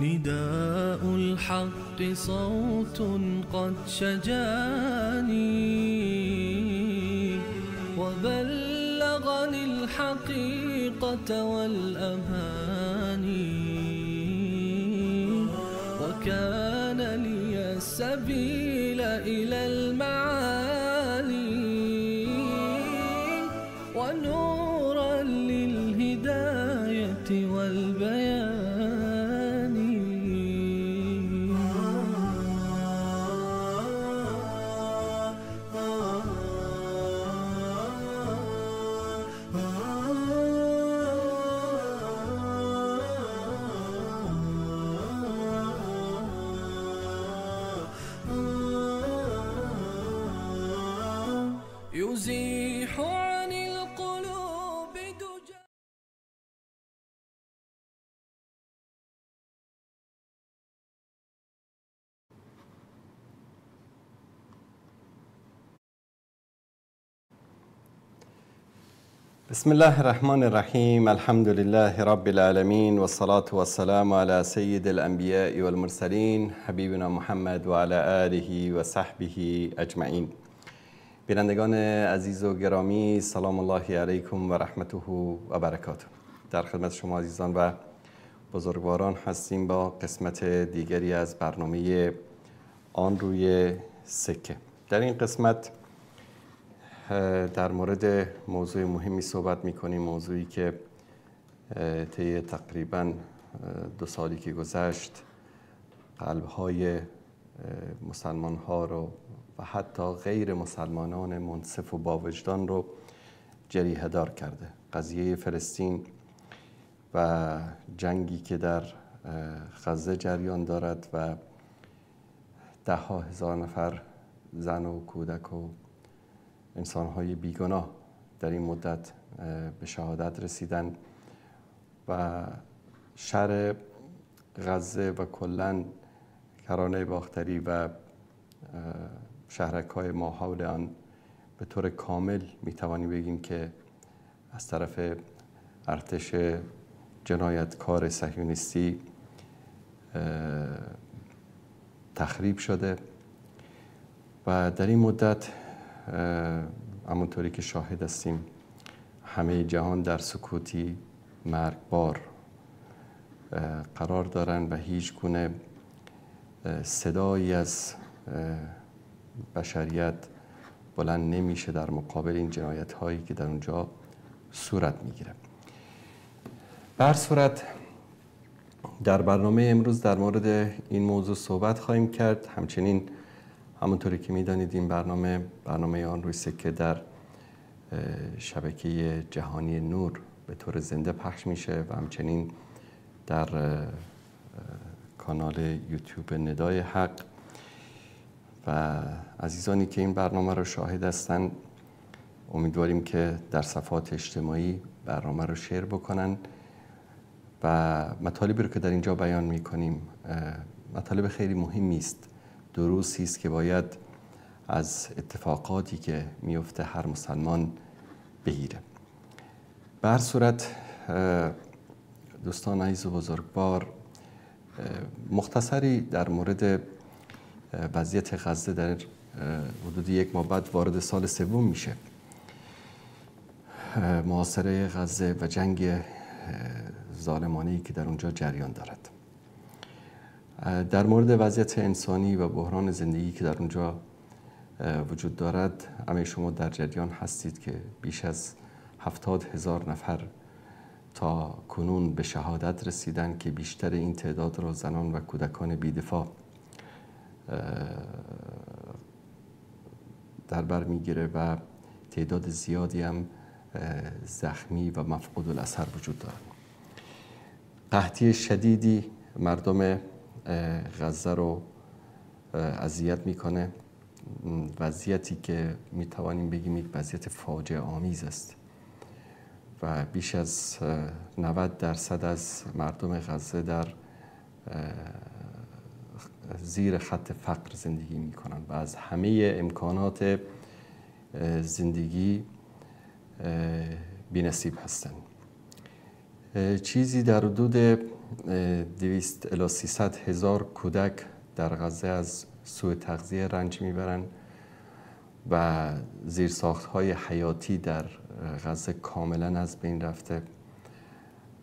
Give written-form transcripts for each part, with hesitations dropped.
نداء الحق صوت قد شجاني وبلغني الحقيقة والأماني وكان لي السبيل إلى المعالي ونورا للهداية والبيان. يزيح عن القلوب دجى. بسم الله الرحمن الرحیم. الحمد لله رب العالمین والصلاة والسلام على سید الانبیاء والمرسلین حبیبنا محمد و علی آله و صحبه اجمعین. بینندگان عزیز و گرامی، سلام الله علیکم و رحمته و برکاته. در خدمت شما عزیزان و بزرگواران هستیم با قسمت دیگری از برنامه آن روی سکه. در این قسمت در مورد موضوع مهمی صحبت می‌کنیم، موضوعی که طی تقریباً 2 سالی که گذشت قلب‌های مسلمان‌ها رو و حتی غیر مسلمانان منصف و باوجدان رو جریحه دار کرده. قضیه فلسطین و جنگی که در غزه جریان دارد و ده ها هزار نفر زن و کودک و انسان‌های بیگناه در این مدت به شهادت رسیدن و شهر غزه و کلاً کرانه باختری و شهرک‌های ما حول آن به طور کامل می‌توانیم بگیم که از طرف ارتش جنایتکار صهیونیستی تخریب شده و در این مدت همونطوری که شاهد هستیم همه جهان در سکوتی مرگبار قرار دارند و هیچ گونه صدایی از بشریت بلند نمیشه در مقابل این جنایت هایی که در اونجا صورت میگیره. بر صورت در برنامه امروز در مورد این موضوع صحبت خواهیم کرد. همچنین همونطوری که میدانید این برنامه آن روی سکه در شبکه جهانی نور به طور زنده پخش میشه و همچنین در کانال یوتیوب ندای حق و عزیزانی که این برنامه رو شاهد هستند امیدواریم که در صفحات اجتماعی برنامه رو شیر بکنن و مطالبی رو که در اینجا بیان میکنیم مطالب خیلی مهمی است، دروسی است که باید از اتفاقاتی که میفته هر مسلمان بگیره. به هر صورت دوستان عزیز و بزرگوار، مختصری در مورد وضعیت غزه در حدود 1 ماه بعد وارد سال سوم میشه. محاصره غزه و جنگ ظالمانه‌ای که در اونجا جریان دارد. در مورد وضعیت انسانی و بحران زندگی که در اونجا وجود دارد همه شما در جریان هستید که بیش از 70,000 نفر تا کنون به شهادت رسیدن که بیشتر این تعداد را زنان و کودکان بی‌دفاع در بر میگیره و تعداد زیادی هم زخمی و مفقود الاثر وجود دارند. قحطی شدیدی مردم غزه رو اذیت میکنه، وضعیتی که میتوانیم بگیم یک وضعیت فاجعه آمیز است و بیش از 90% از مردم غزه در زیر خط فقر زندگی میکنن و از همه امکانات زندگی بی‌نصیب هستند. چیزی در حدود 200 الی 300 هزار کودک در غزه از سوء تغذیه رنج میبرند و زیرساخت‌های حیاتی در غزه کاملا از بین رفته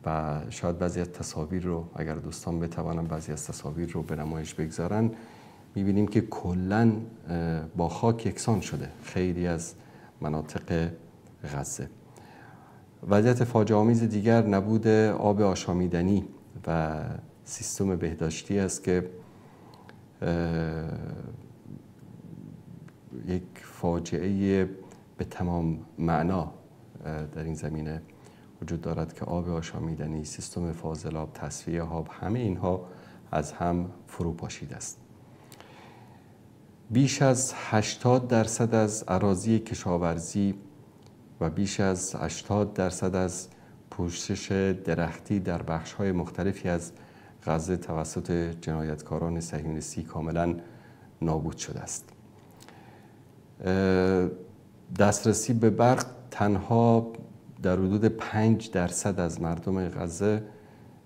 و شاید بعضی از تصاویر رو اگر دوستان بتوانن بعضی از تصاویر رو به نمایش بگذارن، میبینیم که کلاً با خاک یکسان شده خیلی از مناطق غزه. وضعیت فاجعه‌آمیز دیگر نبود آب آشامیدنی و سیستم بهداشتی است که یک فاجعه به تمام معنا در این زمینه وجود دارد که آب آشامیدنی، سیستم فاضلاب، تصفیه آب، همه اینها از هم فرو پاشیده است. بیش از 80% از اراضی کشاورزی و بیش از 80% از پوشش درختی در بخش‌های مختلفی از غزه توسط جنایتکاران صهیونیستی کاملا نابود شده است. دسترسی به برق تنها در حدود 5% از مردم غزه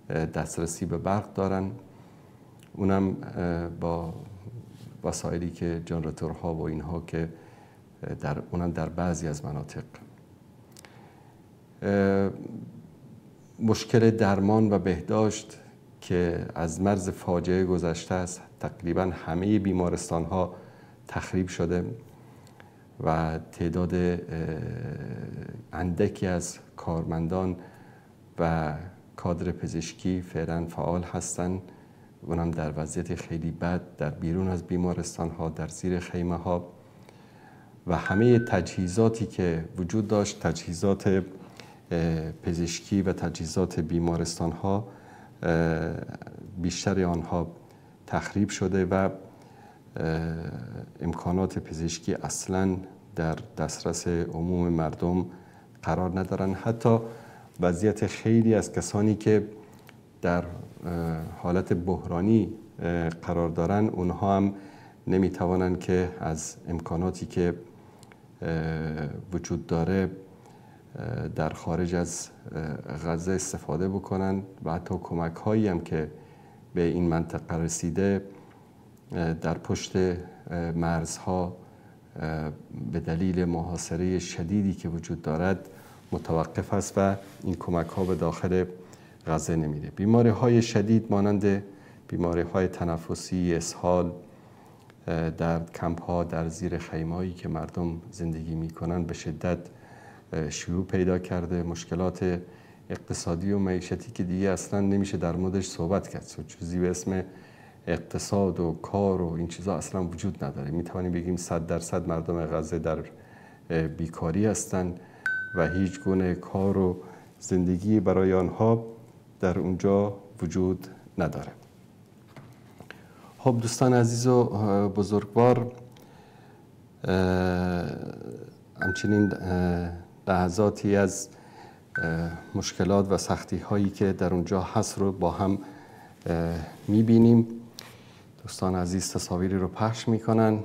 دسترسی به برق دارن، اونم با وسایلی که جنراتورها و اینها که در اونم در بعضی از مناطق. مشکل درمان و بهداشت که از مرز فاجعه گذشته است، تقریبا همه بیمارستان ها تخریب شده و تعداد اندکی از کارمندان و کادر پزشکی فعلا فعال هستند، اونم در وضعیت خیلی بد در بیرون از بیمارستان ها، در زیر خیمه ها و همه تجهیزاتی که وجود داشت، تجهیزات پزشکی و تجهیزات بیمارستان ها، بیشتر آنها تخریب شده و امکانات پزشکی اصلاً در دسترس عموم مردم قرار ندارن. حتی وضعیت خیلی از کسانی که در حالت بحرانی قرار دارن، اونها هم نمیتوانند که از امکاناتی که وجود داره در خارج از غزه استفاده بکنن و حتی کمک هایی هم که به این منطقه رسیده در پشت مرزها به دلیل محاصره شدیدی که وجود دارد متوقف است و این کمک ها به داخل غزه نمیره. بیماری های شدید مانند بیماری های تنفسی، اسهال در کمپ ها، در زیر خیمه هایی که مردم زندگی میکنن به شدت شیوع پیدا کرده. مشکلات اقتصادی و معیشتی که دیگه اصلا نمیشه در موردش صحبت کرد، چیزی به اسم اقتصاد و کار و این چیزا اصلا وجود نداره. میتوانیم بگیم 100% مردم غزه در بیکاری هستند و هیچ گونه کار و زندگی برای آنها در اونجا وجود نداره. خب دوستان عزیز و بزرگوار، همچنین لحظاتی از مشکلات و سختی هایی که در اونجا هست رو با هم میبینیم. دوستان عزیز تصاویری رو پخش میکنن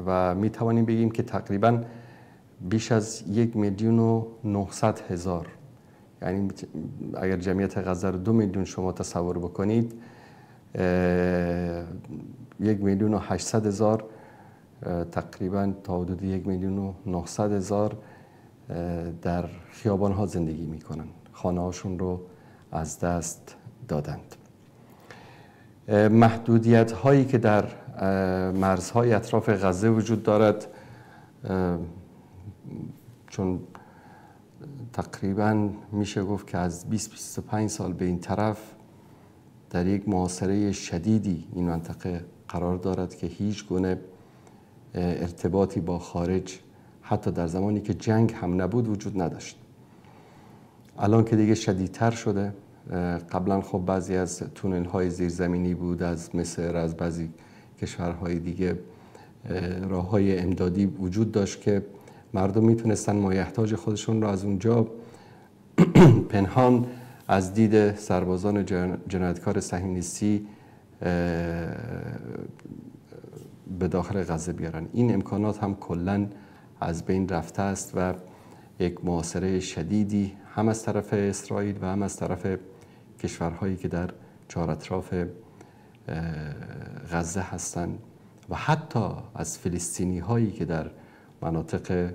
و میتوانیم بگیم که تقریباً بیش از 1,900,000، یعنی اگر جمعیت غزه رو 2 میلیون شما تصور بکنید، 1,800,000 تقریباً تا حدود 1,900,000 در خیابان ها زندگی میکنن، خانه هاشون رو از دست دادند. محدودیت هایی که در مرزهای اطراف غزه وجود دارد، چون تقریباً میشه گفت که از 20-25 سال به این طرف در یک محاصره شدیدی این منطقه قرار دارد که هیچ گونه ارتباطی با خارج حتی در زمانی که جنگ هم نبود وجود نداشت. الان که دیگه شدیدتر شده. قبلا خب بعضی از تونل های زیرزمینی بود، از مصر، از بعضی کشورهای دیگه راه های امدادی وجود داشت که مردم میتونستن مایحتاج خودشون رو از اونجا پنهان از دید سربازان جنایتکار صهیونیستی به داخل غزه بیارن. این امکانات هم کلاً از بین رفته است و یک محاصره شدیدی هم از طرف اسرائیل و هم از طرف کشورهایی که در چهار اطراف غزه هستند و حتی از فلسطینی هایی که در مناطق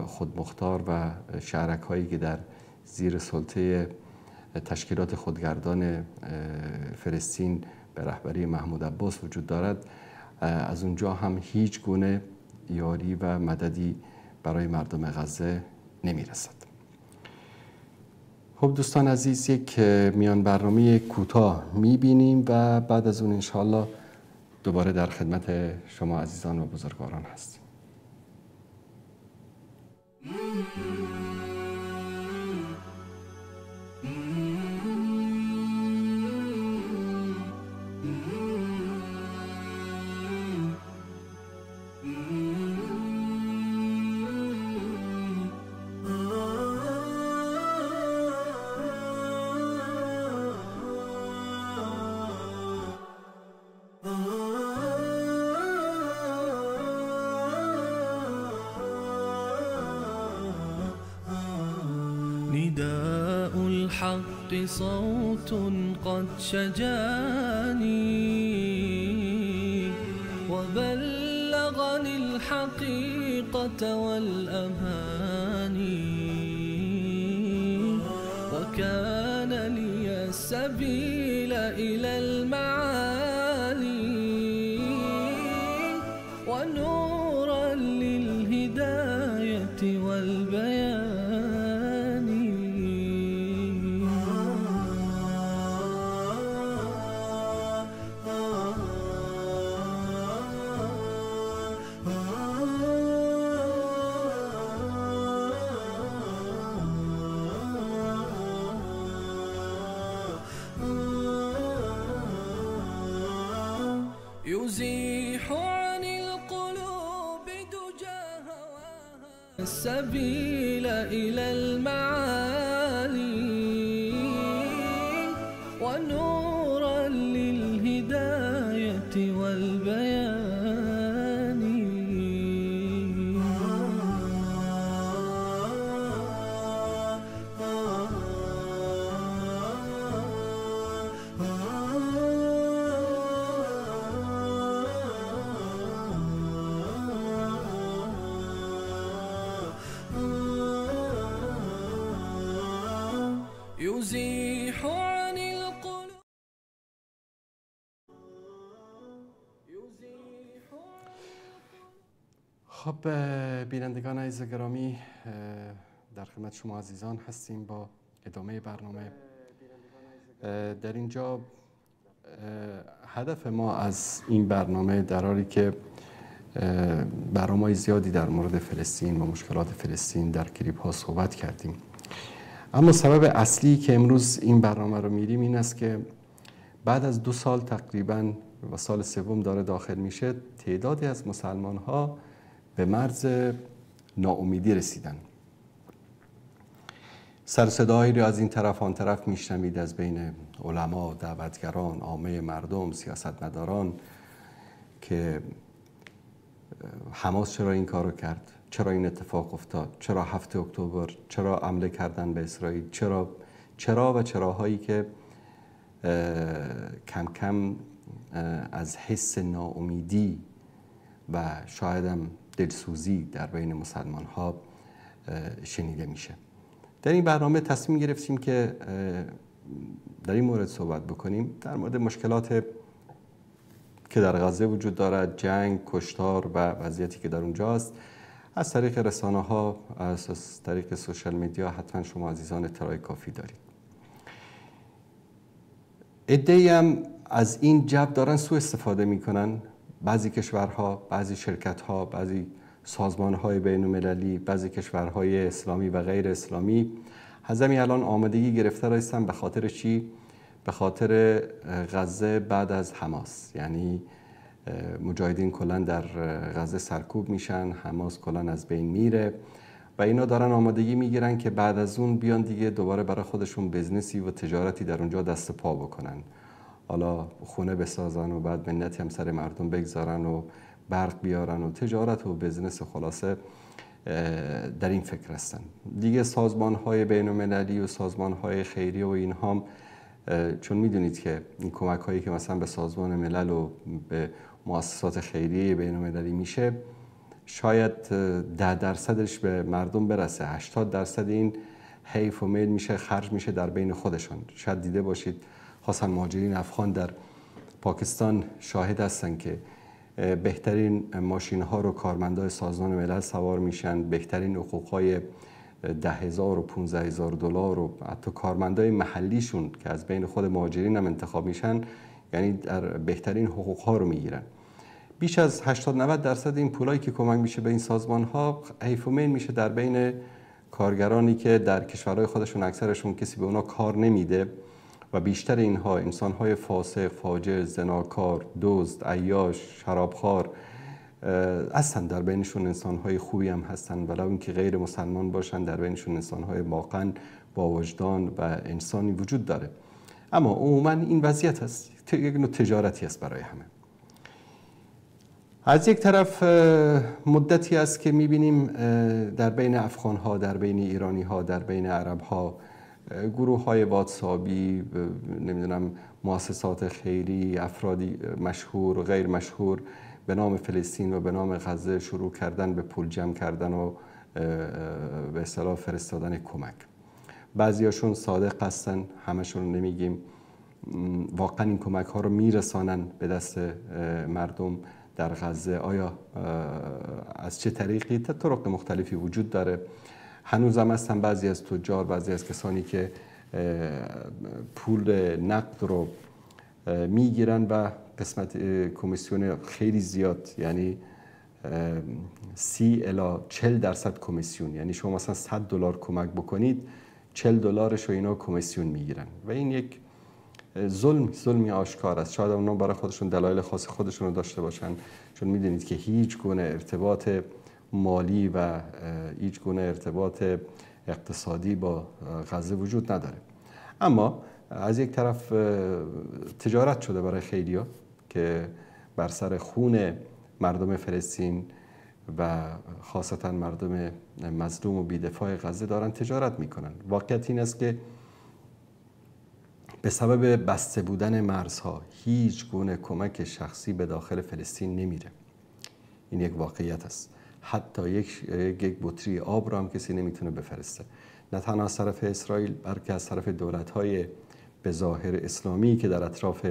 خودمختار و شهرک هایی که در زیر سلطه تشکیلات خودگردان فلسطین به رهبری محمود عباس وجود دارد، از اونجا هم هیچ گونه یاری و مددی برای مردم غزه نمیرسد. خب دوستان عزیز، یک میان برنامه کوتاه میبینیم و بعد از اون انشاءالله دوباره در خدمت شما عزیزان و بزرگواران هستیم. نداء الحق صوت قد شجاني وبلغني الحقيقة والأماني وكان لي السبيل إلى المعالي ونورا للهداية والبيان. يزيح عن القلوب دجى هواها السبيل إلى المعالي ونورا للهداية والبيان. يزيح عن القلوب. خب بینندگان عزیز گرامی، در خدمت شما عزیزان هستیم با ادامه برنامه. در اینجا هدف ما از این برنامه، در حالی که برنامه‌های زیادی در مورد فلسطین و مشکلات فلسطین در کلیپ ها صحبت کردیم، اما سبب اصلی که امروز این برنامه رو میریم این است که بعد از 2 سال تقریباً و سال سوم داره داخل میشه، تعدادی از مسلمان ها به مرز ناامیدی رسیدن. سر صداهایی رو از این طرف آن طرف میشنوید، از بین علما، دعوتگران، عامه مردم، سیاستمداران، که حماس چرا این کارو کرد، چرا این اتفاق افتاد، چرا 7 اکتبر، چرا حمله کردن به اسرائیل، چرا چرا و چراهایی که کم کم از حس ناامیدی و شاید هم دلسوزی در بین مسلمان ها شنیده میشه. در این برنامه تصمیم گرفتیم که در این مورد صحبت بکنیم، در مورد مشکلات که در غزه وجود دارد، جنگ، کشتار و وضعیتی که در اونجاست. از طریق رسانه ها، از طریق سوشال میدیا حتما شما عزیزان اطلاع کافی دارید. عده‌ای هم از این جو دارن سوء استفاده میکنن. بعضی کشورها، بعضی شرکت‌ها، بعضی سازمان‌های بین‌المللی، بعضی کشورهای اسلامی و غیر اسلامی هزمی الان آمادگی گرفته هستن. به خاطر چی؟ به خاطر غزه بعد از حماس. یعنی مجاهدین کلا در غزه سرکوب میشن، حماس کلا از بین میره و اینا دارن آمادگی میگیرن که بعد از اون بیان دیگه دوباره برای خودشون بزنسی و تجارتی در اونجا دست پا بکنن. حالا خونه بسازن و بعد منتی هم سر مردم بگذارن و برق بیارن و تجارت و بزنس، خلاصه در این فکر هستن دیگه. سازمان های بین المللی و سازمان های خیریه و اینها هم چون میدونید که این کمک هایی که مثلا به سازمان ملل و به مؤسسات خیریه بین المللی میشه شاید 10% به مردم برسه، 80% این حیف و میل میشه، خرج میشه در بین خودشان. شاید دیده باشید خاصا مهاجرین افغان در پاکستان شاهد هستن که بهترین ماشین ها رو کارمندای سازمان ملل سوار میشن، بهترین حقوق های 10,000 و 15,000 دلار و حتی کارمندای محلیشون که از بین خود مهاجرین هم انتخاب میشن، یعنی در بهترین حقوق ها رو میگیرن. بیش از 80-90% این پولایی که کمک میشه به این سازمان ها حیف و میل میشه در بین کارگرانی که در کشورهای خودشون اکثرشون کسی به اونا کار نمیده و بیشتر اینها انسانهای فاسق، فاجر، زناکار، دزد، عیاش، شرابخوار هستن. در بینشون انسانهای خوبی هم هستن، ولو اینکه غیر مسلمان باشن، در بینشون انسانهای واقعا با وجدان و انسانی وجود داره. اما عموما این وضعیت هست، یک نوع تجارتی است برای همه. از یک طرف مدتی است که میبینیم در بین افغانها، در بین ایرانیها، در بین عربها، گروه های واتسابی، نمیدونم مؤسسات خیری، افرادی مشهور و غیر مشهور به نام فلسطین و به نام غزه شروع کردن به پول جمع کردن و به اصطلاح فرستادن کمک. بعضیاشون صادق هستن، همشون نمیگیم، واقعا این کمک ها رو میرسانن به دست مردم در غزه. آیا از چه طریقی؟ طرق مختلفی وجود داره. هنوز هم هستن بعضی از تجار، بعضی از کسانی که پول نقد رو میگیرن و قسمت کمیسیون خیلی زیاد، یعنی 30 الی 40% کمیسیون، یعنی شما مثلا 100 دلار کمک بکنید 40 دلارش رو اینا کمیسیون میگیرن و این یک ظلمی آشکار است. شاید اونا برای خودشون دلایل خاص خودشون رو داشته باشن، چون میدونید که هیچ گونه ارتباط مالی و هیچ گونه ارتباط اقتصادی با غزه وجود نداره. اما از یک طرف تجارت شده برای خیلیا که بر سر خون مردم فلسطین و خاصتا مردم مظلوم و بی‌دفاع غزه دارن تجارت میکنن. واقعیت این است که به سبب بسته بودن مرزها هیچ گونه کمک شخصی به داخل فلسطین نمیره. این یک واقعیت است. حتی یک بطری آب را هم کسی نمیتونه بفرسته، نه تنها از طرف اسرائیل بلکه از طرف دولت‌های به ظاهر اسلامی که در اطراف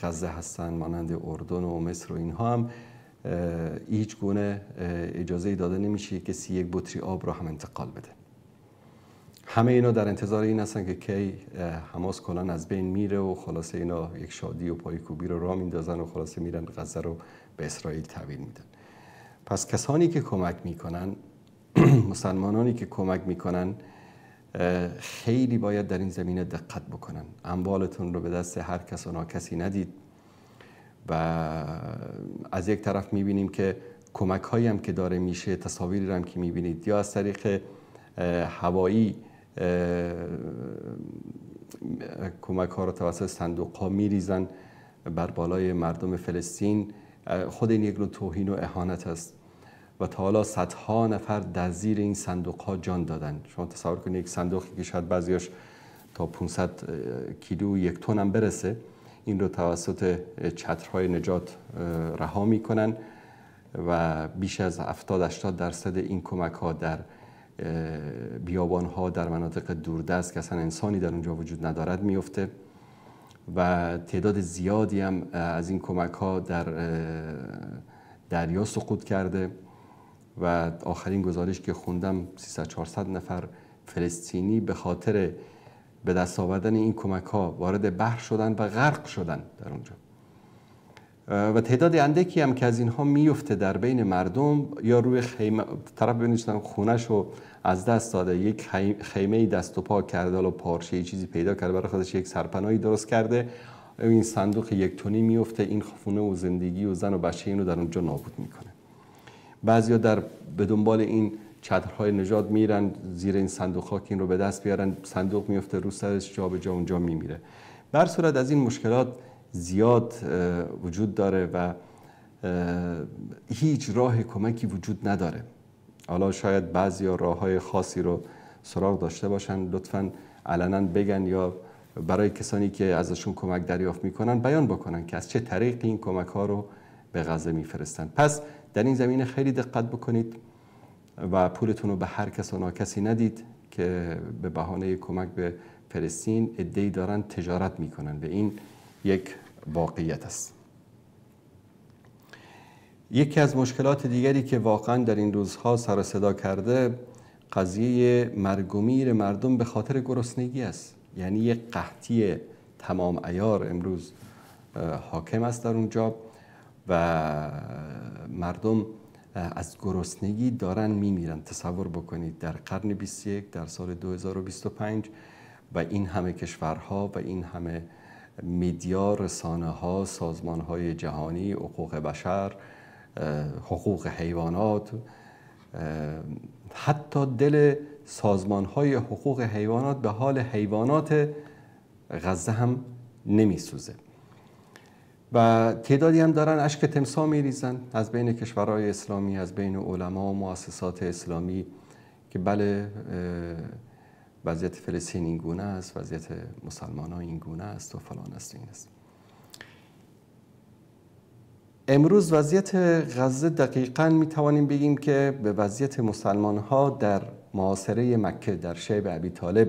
غزه هستند، مانند اردن و مصر و اینها هم هیچ گونه اجازه داده نمیشه کسی یک بطری آب را هم انتقال بده. همه اینا در انتظار این هستن که کی حماس کلا از بین میره و خلاصه اینا یک شادی و پایکوبی رو راه میندازن و خلاصه میرن غزه رو به اسرائیل تحویل میدن. پس کسانی که کمک میکنن، مسلمانانی که کمک میکنن، خیلی باید در این زمینه دقت بکنن. اموالتون رو به دست هر کس و ناکسی ندید. و از یک طرف میبینیم که کمک هایی هم که داره میشه، تصاویری هم که میبینید یا از طریق هوایی کمک ها رو توسط صندوق ها میریزن بر بالای مردم فلسطین، خود این یک نوع توهین و اهانت است و تا حالا صدها نفر در زیر این صندوق ها جان دادن. شما تصور کنید یک صندوقی که شاید بعضیاش تا 500 کیلو، 1 تن هم برسه، این رو توسط چترهای نجات رها میکنن و بیش از 70-80% این کمک ها در بیابان ها، در مناطق دوردست که اصلا انسانی در اونجا وجود ندارد میفته و تعداد زیادی هم از این کمک ها در دریا سقوط کرده و آخرین گزارش که خوندم 300-400 نفر فلسطینی به خاطر به دست آوردن این کمک ها وارد بحر شدن و غرق شدن در اونجا. و تعداد اندکی هم که از اینها میفته در بین مردم یا روی خیمه، طرف ببینید خونه‌شو از دست داده، یک خیمه دست و پا کرده و پارچه چیزی پیدا کرده برای خودش، یک سرپناهی درست کرده، این صندوق 1 تنی میفته، این خونه و زندگی و زن و بچه اینو در اونجا نابود میکنه. بعضیا در به دنبال این چترهای نجات میرن زیر این صندوق ها که این رو به دست بیارن، صندوق میفته رو سرش، جا به جا اونجا میمیره. بر صورت از این مشکلات زیاد وجود داره و هیچ راه کمکی وجود نداره. حالا شاید بعضی راه های خاصی رو سراغ داشته باشن، لطفاً علنا بگن یا برای کسانی که ازشون کمک دریافت میکنن بیان بکنن که از چه طریقی این کمک ها رو به غزه میفرستن. پس در این زمینه خیلی دقت بکنید و پولتون رو به هر کس و ناکسی ندید که به بهانه کمک به فلسطین عده‌ای دارن تجارت میکنن. به این یک واقعیت است. یکی از مشکلات دیگری که واقعا در این روزها سر و صدا کرده قضیه مرگ و میر مردم به خاطر گرسنگی است. یعنی یک قحطی تمام عیار امروز حاکم است در اونجا و مردم از گرسنگی دارن میمیرن. تصور بکنید در قرن 21 در سال 2025 و این همه کشورها و این همه میدیا، رسانه ها، سازمان های جهانی، حقوق بشر، حقوق حیوانات، حتی دل سازمان های حقوق حیوانات به حال حیوانات غزه هم نمی سوزه و تعدادی هم دارن اشک تمساح می ریزن از بین کشورهای اسلامی، از بین علما و مؤسسات اسلامی که بله وضعیت فلسطین این گونه است، وضعیت مسلمان ها این گونه است و فلان است و این است. امروز وضعیت غزه دقیقاً می توانیم بگیم که به وضعیت مسلمان ها در محاصره مکه در شعب ابی طالب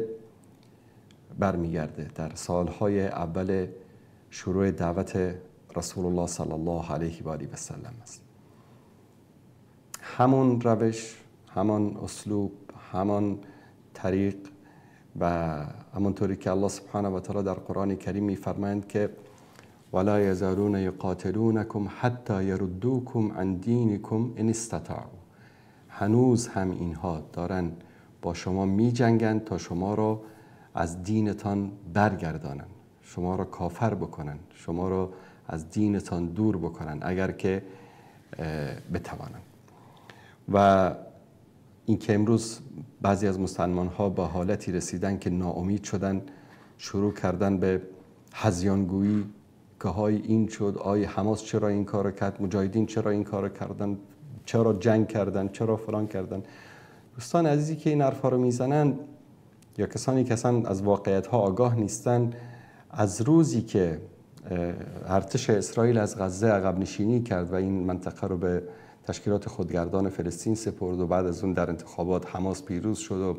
برمیگرده، در سالهای اول شروع دعوت رسول الله صلی الله علیه و آله و سلم است. همون روش، همان اسلوب، همان طریق و همانطوری که الله سبحانه و تعالی در قرآن کریم می‌فرمایند که ولا یزالون یقاتلونکم حتی یردوکم عن دینکم ان استطاعوا. هنوز هم اینها دارن با شما می‌جنگند تا شما را از دینتان برگردانند، شما را کافر بکنن، شما را از دینتان دور بکنن اگر که بتوانند. و اینکه امروز بعضی از مسلمان ها به حالتی رسیدن که ناامید شدن، شروع کردن به هذیانگویی که های این شد، آی حماس چرا این کارو کرد، مجاهدین چرا این کارو کردن، چرا جنگ کردن، چرا فلان کردن. دوستان عزیزی که این حرفا رو میزنن یا کسانی که اصلا از واقعیت ها آگاه نیستن، از روزی که ارتش اسرائیل از غزه عقب نشینی کرد و این منطقه رو به تشکیلات خودگردان فلسطین سپرد و بعد از اون در انتخابات حماس پیروز شد و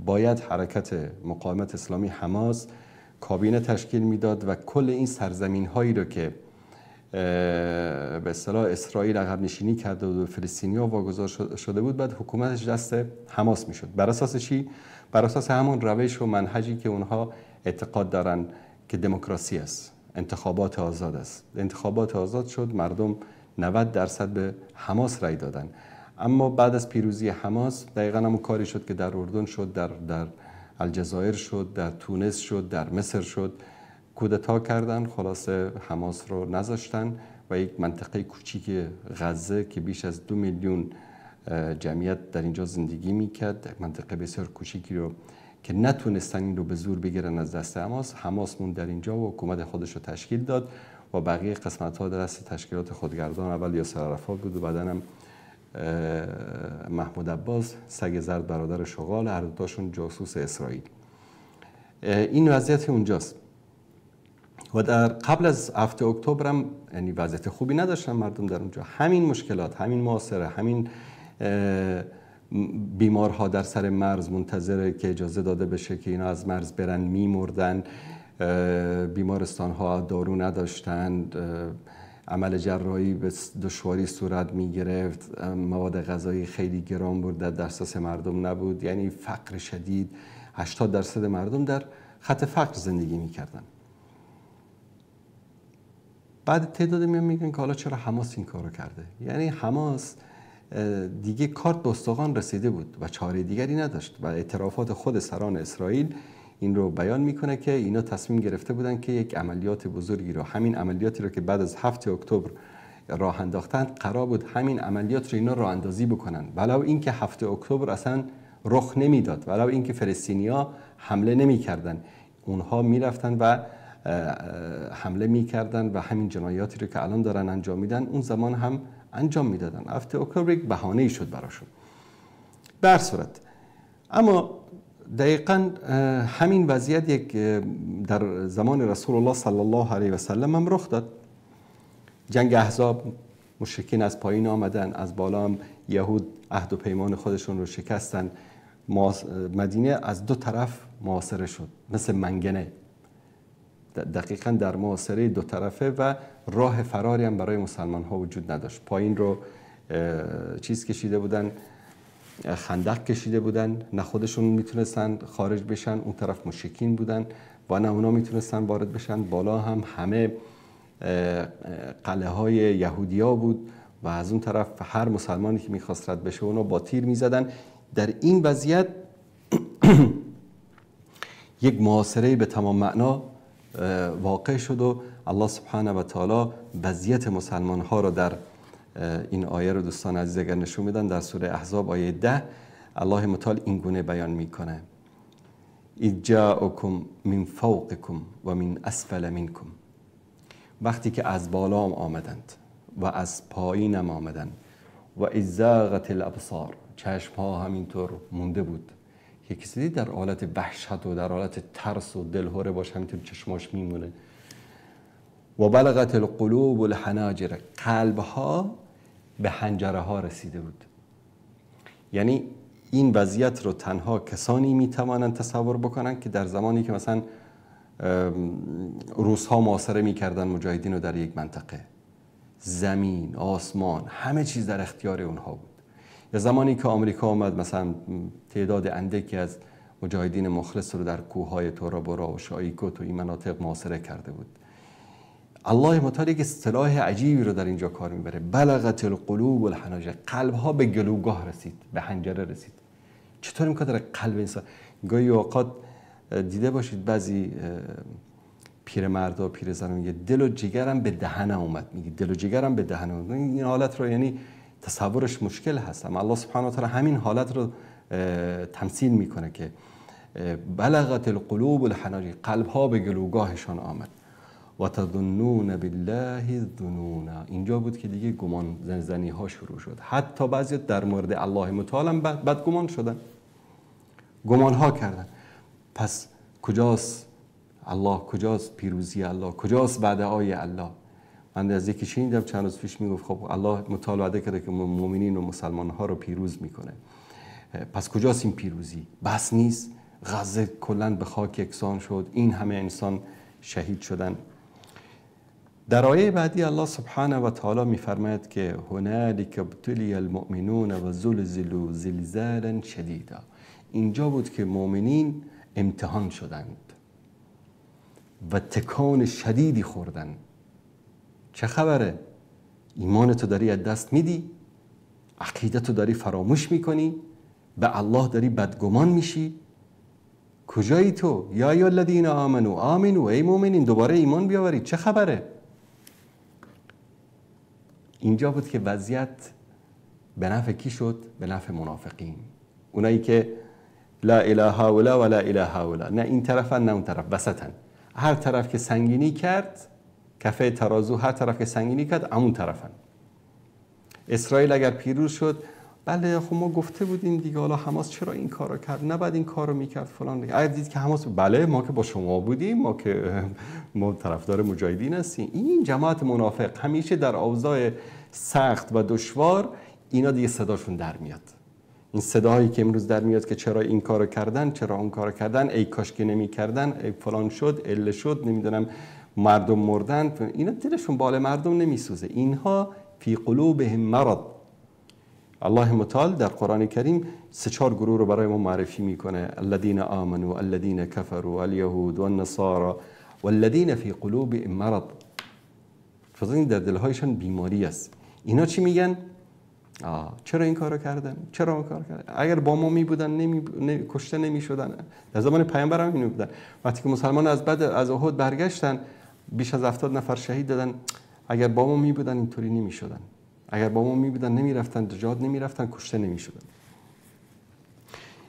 باید حرکت مقاومت اسلامی حماس کابینه تشکیل میداد و کل این سرزمین هایی رو که به اصطلاح اسرائیل عقب نشینی کرده و فلسطینی‌ها واگذار شده بود، بعد حکومتش دست حماس میشد. بر اساس چی؟ بر اساس همون روش و منهجی که اونها اعتقاد دارن که دموکراسی است، انتخابات آزاد است. انتخابات آزاد شد، مردم 90% به حماس رای دادن. اما بعد از پیروزی حماس دقیقاً همون کاری شد که در اردن شد، در الجزایر شد، در تونس شد، در مصر شد. کودتا کردن، خلاصه حماس رو نذاشتن و یک منطقه کوچیک غزه که بیش از 2 میلیون جمعیت در اینجا زندگی میکرد، منطقه بسیار کوچیکی رو که نتونستن این رو به زور بگیرن از دست حماس، حماس موند در اینجا و حکومت خودش رو تشکیل داد و بقیه قسمت ها در دست تشکیلات خودگردان، اول یاسر عرفات بود و بعدا هم محمود عباس، سگ زرد برادر شغال، هر دوتاشون جاسوس اسرائیل. این وضعیت اونجاست. و در قبل از 7 اکتبر هم یعنی وضعیت خوبی نداشتن مردم در اونجا. همین مشکلات، همین محاصره، همین بیمارها در سر مرز منتظره که اجازه داده بشه که اینا از مرز برن، میمردن، بیمارستان ها دارو نداشتند، عمل جراحی به دشواری صورت می گرفت، مواد غذایی خیلی گران بود، در دسترس مردم نبود، یعنی فقر شدید. 80% مردم در خط فقر زندگی می کردن. بعد تعداد میان میگن که حالا چرا حماس این کارو کرده؟ یعنی حماس دیگه کارت به استخوان رسیده بود و چاره دیگری نداشت و اعترافات خود سران اسرائیل این رو بیان میکنه که اینا تصمیم گرفته بودن که یک عملیات بزرگی رو، همین عملیاتی رو که بعد از 7 اکتبر راه انداختن، قرار بود همین عملیات رو اینا راه اندازی بکنن، ولو اینکه 7 اکتبر اصلا رخ نمیداد، ولو اینکه فلسطینیا حمله نمیکردن، اونها میرفتن و حمله میکردن و همین جنایاتی رو که الان دارن انجام میدن اون زمان هم انجام میدادن. 7 اکتبر یک بهانه‌ای شد براشون. به هر صورت اما دقیقا همین وضعیت یک در زمان رسول الله صلی الله علیه و سلم هم رخ داد. جنگ احزاب، مشرکین از پایین آمدن، از بالا هم یهود عهد و پیمان خودشون رو شکستن. مدینه از دو طرف محاصره شد، مثل منگنه، دقیقا در محاصره دو طرفه و راه فراری هم برای مسلمان ها وجود نداشت. پایین رو چیز کشیده بودن، خندق کشیده بودن، نه خودشون میتونستن خارج بشن، اون طرف مشرکین بودن و نه اونا میتونستن وارد بشن. بالا هم همه قلعه های یهودیا بود و از اون طرف هر مسلمانی که میخواست رد بشه اونا با تیر میزدن. در این وضعیت یک محاصره به تمام معنا واقع شد و الله سبحانه و تعالی وضعیت مسلمان ها را در این آیه رو دوستان عزیز اگر نشون میدن در سوره احزاب آیه 10 الله متعال این گونه بیان میکنه: اذ جاءکم من فوقکم و من اسفل منکم. وقتی که از بالام آمدند و از پایینم آمدند، و اذ زاغت الابصار، چشم ها همینطور مونده بود. که کسی در حالت وحشت و در حالت ترس و دلهره باشه همینطور چشماش میمونه. و بلغت القلوب الحناجر، قلب ها به حنجره ها رسیده بود. یعنی این وضعیت رو تنها کسانی میتوانند تصور بکنن که در زمانی که مثلا روس ها محاصره میکردن مجاهدین رو در یک منطقه، زمین، آسمان، همه چیز در اختیار اونها بود. یا زمانی که آمریکا آمد مثلا تعداد اندکی از مجاهدین مخلص رو در کوههای تورا بورا و شایکوت و این مناطق محاصره کرده بود. الله متعال یک اصطلاح عجیبی رو در اینجا کار میبره: بلغت القلوب الحناجر، قلب ها به گلوگاه رسید، به حنجره رسید. چطور امکان داره قلب انسان؟ گاهی اوقات دیده باشید بعضی پیرمردا پیرزنا میگه دل و جگرم به دهنم اومد، میگه دل و جگرم به دهنم اومد. این حالت رو یعنی تصورش مشکل هست، اما الله سبحانه و تعالی همین حالت رو تمثیل میکنه که بلغت القلوب الحناجر، قلب ها به گلوگاهشان آمد. و تظنون بالله الظنون، اینجا بود که دیگه گمان زنی ها شروع شد. حتی بعضی در مورد الله متعال هم بدگمان شدن، گمان ها کردن. پس کجاست الله؟ کجاست پیروزی الله؟ کجاست وعده های الله؟ من از یکی شنیدم چند روز پیش میگفت خب الله متعال وعده کرده که مؤمنین و مسلمان ها رو پیروز میکنه. پس کجاست این پیروزی؟ بس نیست؟ غزه کلا به خاک یکسان شد، این همه انسان شهید شدن. در آیه بعدی الله سبحانه و تعالی میفرماید که هنالک ابتلی المؤمنون و زلزلوا زلزالا شدیدا. اینجا بود که مؤمنین امتحان شدند و تکان شدیدی خوردند. چه خبره؟ ایمان تو داری از دست میدی، عقیده تو داری فراموش میکنی، به الله داری بدگمان میشی. کجایی تو؟ یا ایها الذین آمنوا آمنوا، ای مؤمنین دوباره ایمان بیاورید. چه خبره؟ اینجا بود که وضعیت به نفع کی شد؟ به نفع منافقین، اونایی که لا اله هؤلاء و لا اله هؤلاء، نه این طرفن نه اون طرف، وسطن. هر طرف که سنگینی کرد، کفه ترازو هر طرف که سنگینی کرد همون طرفن. اسرائیل اگر پیروز شد، بله خب ما گفته بودیم دیگه، حالا حماس چرا این کارو کرد، نباید این کارو میکرد فلان دیگه. اگر دید که حماس، بله ما که با شما بودیم، ما که ما طرفدار مجاهدین هستیم. این جماعت منافق همیشه در اوضاع سخت و دشوار اینا دیگه صداشون در میاد. این صداهایی که امروز در میاد که چرا این کارو کردن، چرا اون کارو کردن، ای کاش که نمیکردن، ای فلان شد، اله شد، نمیدونم مردم مردن، اینا دلشون بال مردم نمیسوزه. اینها فی قلوبهم مرض. الله متعال در قرآن کریم سه چهار گروه رو برای ما معرفی میکنه: الذین آمنوا، الذین کفروا، الیهود والنصارى والذین فی قلوبهم مرض. فضل در دلهایشان بیماری است. اینا چی میگن؟ چرا این کارو کردن؟ چرا اون کارو کردن؟ اگر با ما می بودن کشته نمی شدن. در زمان پیامبر هم اینو بودن. وقتی که مسلمان از بعد از احد برگشتن، بیش از 70 نفر شهید دادن. اگر با ما می بودن اینطوری نمی شدن. اگر با ما می بودن نمی رفتن جهاد، نمی رفتن، کشته نمی شدن.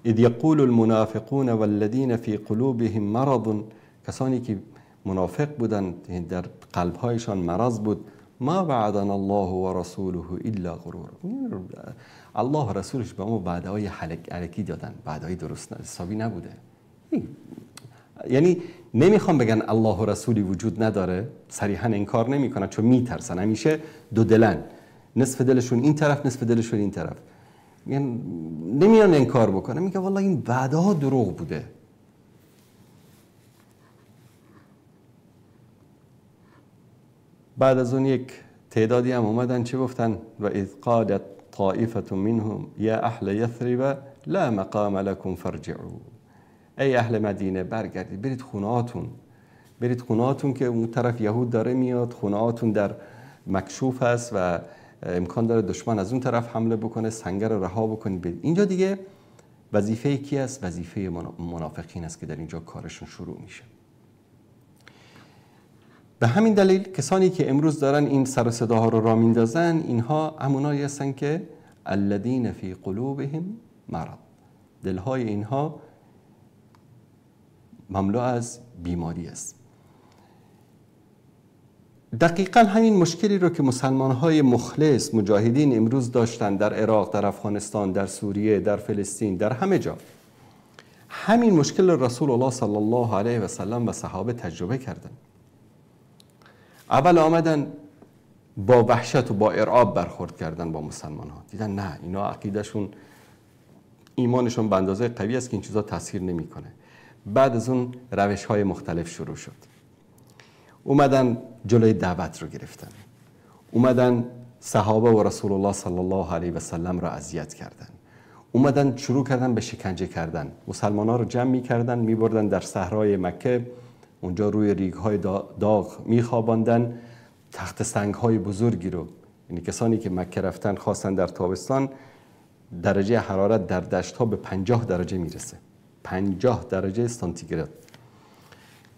اذ یقول المنافقون والذین فی قلوبهم مرض، کسانی که منافق بودن در قلبهایشان مرض بود، ما وعدنا الله و رسوله الا غرور. الله و رسولش به ما وعده های الکی دادن، وعده های درست حسابی نبوده. یعنی نمیخوام بگن الله و رسولی وجود نداره، صریحا انکار نمیکنن چون میترسن، همیشه دو دلن، نصف دلشون این طرف نصف دلشون این طرف، میگن نمیان انکار بکنن، میگه والله این وعده ها دروغ بوده. بعد از اون یک تعدادی هم اومدن چه گفتن؟ و اذ قالت طائفة منهم یا اهل یثرب لا مقام لكم فارجعوا. ای اهل مدینه برگردید، برید خونه‌هاتون، برید خونه‌هاتون که اون طرف یهود داره میاد، خونه‌هاتون در مکشوف است و امکان داره دشمن از اون طرف حمله بکنه، سنگر رو رها بکنید برید. اینجا دیگه وظیفه کی است؟ وظیفه منافقین است که در اینجا کارشون شروع میشه. به همین دلیل کسانی که امروز دارن این سر و صداها رو را میندازن، اینها همونایی هستن که الذین فی قلوبهم مرض، دلهای اینها مملو از بیماری است. دقیقا همین مشکلی رو که مسلمانهای مخلص مجاهدین امروز داشتن در عراق، در افغانستان، در سوریه، در فلسطین، در همه جا، همین مشکل رسول الله صلی الله علیه و سلم و صحابه تجربه کردن. اول آمدن با وحشت و با ارعاب برخورد کردن با مسلمان ها، دیدن نه اینا عقیدهشون ایمانشون به اندازه قوی است که این چیزا تاثیر نمیکنه. بعد از اون روش های مختلف شروع شد. اومدن جلوی دعوت رو گرفتن، اومدن صحابه و رسول الله صلی الله علیه و سلم را اذیت کردن، اومدن شروع کردن به شکنجه کردن، مسلمان ها رو جمع میکردن میبردن در صحرای مکه، اونجا روی ریگ های داغ میخواباندن، تخت سنگ های بزرگی رو، یعنی کسانی که مکه رفتن خواستن در تابستان، درجه حرارت در دشت ها به 50 درجه میرسه، 50 درجه سانتیگراد.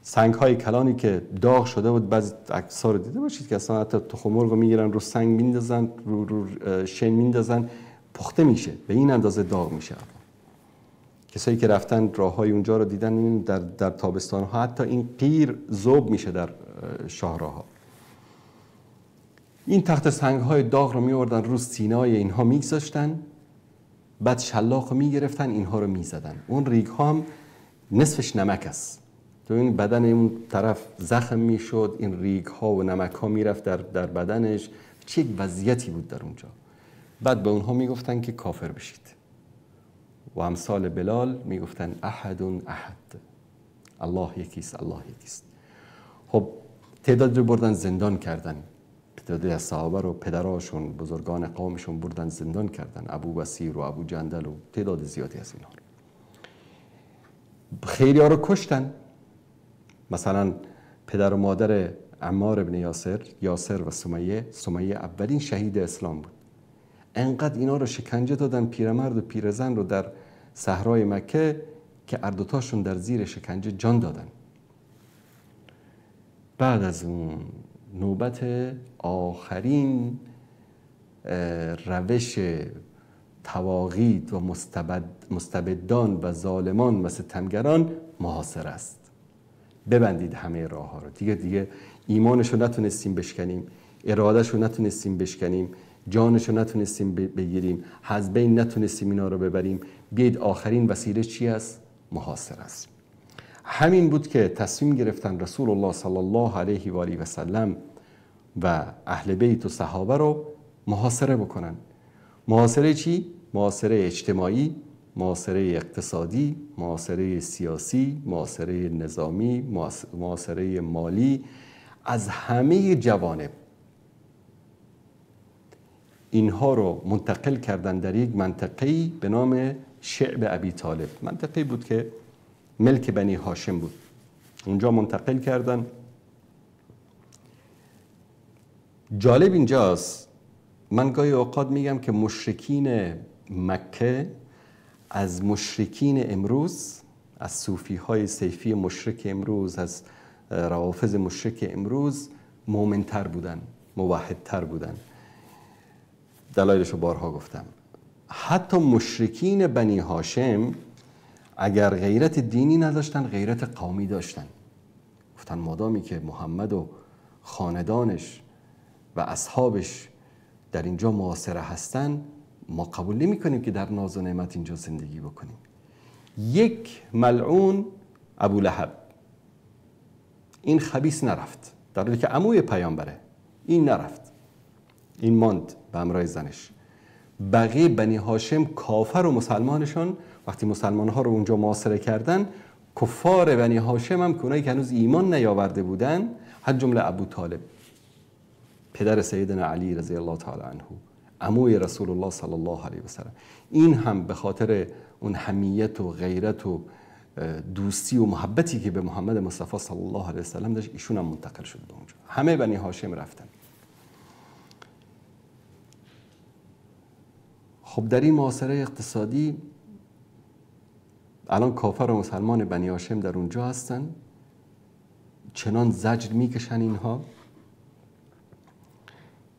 سنگ های کلانی که داغ شده بود، بعضی عکس‌ها رو دیده باشید که اصلا حتی تخم مرغ رو میگیرن رو سنگ میندازن، رو شن میندازن، پخته میشه، به این اندازه داغ میشه. کسایی که رفتن راه‌های اونجا رو دیدن، در تابستان ها حتی این قیر ذوب میشه در شاهراها. این تخت سنگ های داغ رو میوردن رو سینای اینها میگذاشتن، بعد شلاق رو میگرفتن اینها رو میزدن. اون ریگ ها هم نصفش نمک است، تو این بدن اون طرف زخم میشد، این ریگ ها و نمک ها میرفت در بدنش. چه یک وضعیتی بود در اونجا. بعد به اونها میگفتن که کافر بشید و امثال بلال میگفتن احد احد، الله یکیست، الله یکیست. خب تعداد رو بردن زندان کردن، تعدادی از صحابه رو پدراشون بزرگان قومشون بردن زندان کردن، ابو بصیر و ابو جندل و تعداد زیادی از اینها رو. خیلی ها رو کشتن، مثلا پدر و مادر عمار ابن یاسر، یاسر و سمیه، سمیه اولین شهید اسلام بود. انقدر اینا رو شکنجه دادن، پیرمرد و پیرزن رو در صحرای مکه، که هر دوتاشون در زیر شکنجه جان دادن. بعد از اون نوبت آخرین روش طواغیت و مستبدان و ظالمان و ستمگران محاصره است. ببندید همه راه ها رو، دیگه ایمانش رو نتونستیم بشکنیم، ارادهش رو نتونستیم بشکنیم، جانش رو نتونستیم بگیریم، حزبین نتونستیم اینا رو ببریم، بیاید آخرین وسیله چی است؟ محاصره است. همین بود که تصمیم گرفتن رسول الله صلی الله علیه و آله و سلم و اهل بیت و صحابه رو محاصره بکنن. محاصره چی؟ محاصره اجتماعی، محاصره اقتصادی، محاصره سیاسی، محاصره نظامی، محاصره مالی، از همه جوانب اینها رو منتقل کردن در یک منطقه‌ای به نام شعب ابی طالب. منطقه‌ای بود که ملک بنی هاشم بود، اونجا منتقل کردن. جالب اینجاست، من گاهی اوقات میگم که مشرکین مکه از مشرکین امروز، از صوفی های سیفی مشرک امروز، از روافض مشرک امروز مؤمنتر بودن، موحدتر بودن. دلایلش رو بارها گفتم. حتی مشرکین بنی هاشم اگر غیرت دینی نداشتن، غیرت قومی داشتن. گفتن مادامی که محمد و خاندانش و اصحابش در اینجا معاصره هستن، ما قبول نمی کنیم که در ناز و نعمت اینجا زندگی بکنیم. یک ملعون ابو لهب، این خبیث نرفت، در حالی که عموی پیامبره، این نرفت، این ماند به همراه زنش. بقیه بنی هاشم کافر و مسلمانشان وقتی مسلمان ها رو اونجا محاصره کردن، کفار بنی هاشم هم که اونایی که هنوز ایمان نیاورده بودن، از جمله ابو طالب پدر سیدنا علی رضی الله تعالی عنه، عموی رسول الله صلی الله علیه و سلم، این هم به خاطر اون حمیت و غیرت و دوستی و محبتی که به محمد مصطفی صلی الله علیه و سلم داشت، ایشون هم منتقل شد به اونجا. همه بنی هاشم رفتن. خب در این محاصره اقتصادی الان کافر و مسلمان بنی هاشم در اونجا هستن، چنان زجر میکشن اینها.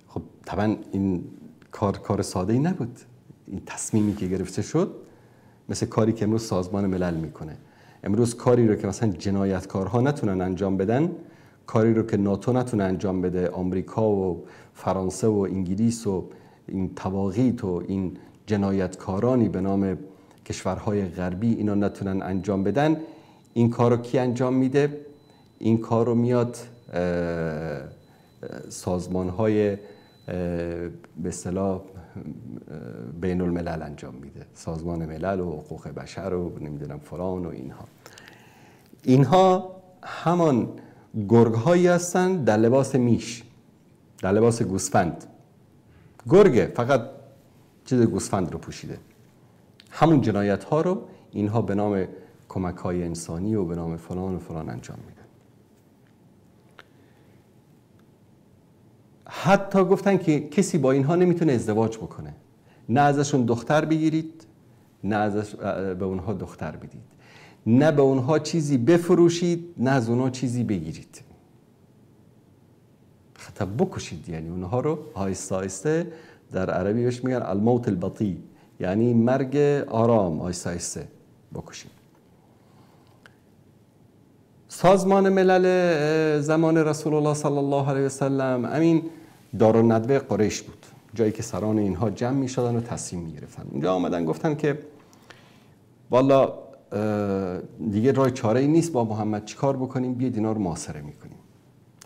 خب طبعا این کار ساده ای نبود. این تصمیمی که گرفته شد مثل کاری که امروز سازمان ملل میکنه. امروز کاری رو که مثلا جنایتکارها نتونن انجام بدن، کاری رو که ناتو نتونه انجام بده، آمریکا و فرانسه و انگلیس و این طواغیت و این جنایتکارانی به نام کشورهای غربی اینا نتونن انجام بدن، این کار رو کی انجام میده؟ این کار رو میاد سازمان‌های به اصطلاح بین الملل انجام میده، سازمان ملل و حقوق بشر و نمیدونم فلان و اینها. اینها همان گرگ‌هایی هستن در لباس میش، در لباس گوسفند. گرگه، فقط چیز گوسفند رو پوشیده. همون جنایت ها رو اینها به نام کمک های انسانی و به نام فلان و فلان انجام میدن. حتی گفتن که کسی با اینها نمیتونه ازدواج بکنه، نه ازشون دختر بگیرید، نه ازش به اونها دختر بدید، نه به اونها چیزی بفروشید، نه از اونها چیزی بگیرید. حتی بکشید، یعنی اونها رو آهسته آهسته، در عربی بهش میگن الموت البطی، یعنی مرگ آرام، آهسته آهسته بکشید. سازمان ملل زمان رسول الله صلی الله علیه وسلم همین دارالندوه قریش بود، جایی که سران اینها جمع می شدن و تصمیم می گرفتن. اونجا آمدن گفتن که والا دیگه راه چاره ای نیست، با محمد چیکار بکنیم؟ بیاید اینا رو محاصره میکنیم.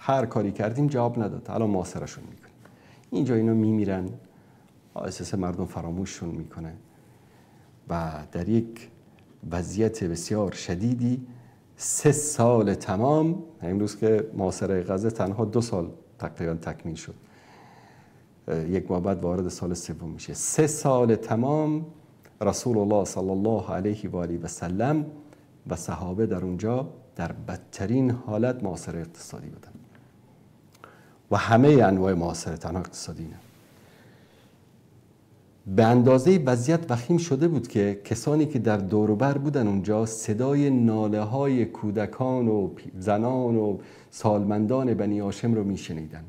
هر کاری کردیم جواب نداد، الان محاصرهشون میکنیم. اینجا اینا میمیرن، اساس مردم فراموششون میکنه و در یک وضعیت بسیار شدیدی 3 سال تمام، امروز که محاصره غزه تنها 2 سال تقریبا تکمیل شد، یک ماه بعد وارد سال سوم میشه. 3 سال تمام رسول الله صلی الله علیه و آله و سلم و صحابه در اونجا در بدترین حالت محاصره اقتصادی بودن و همه انواع محاصره، تنها اقتصادی نه. به اندازه وضعیت وخیم شده بود که کسانی که در دور و بر بودن اونجا صدای ناله های کودکان و زنان و سالمندان بنی هاشم رو میشنیدن.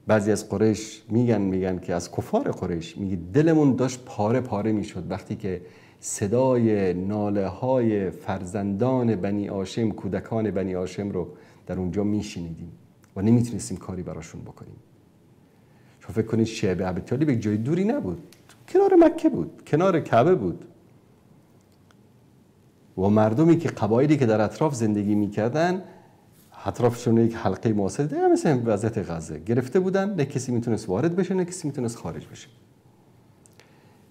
بعضی از قریش میگن که از کفار قریش میگه دلمون داشت پاره پاره میشد وقتی که صدای ناله های فرزندان بنی هاشم، کودکان بنی هاشم رو در اونجا میشنیدیم و نمیتونستیم کاری براشون بکنیم. شما فکر کنید شعب ابی طالب یک جای دوری نبود، کنار مکه بود، کنار کعبه بود و مردمی که قبایلی که در اطراف زندگی میکردن اطرافشون یک حلقه محاصره دیگه مثل وضعیت غزه گرفته بودن، نه کسی میتونست وارد بشه نه کسی میتونست خارج بشه.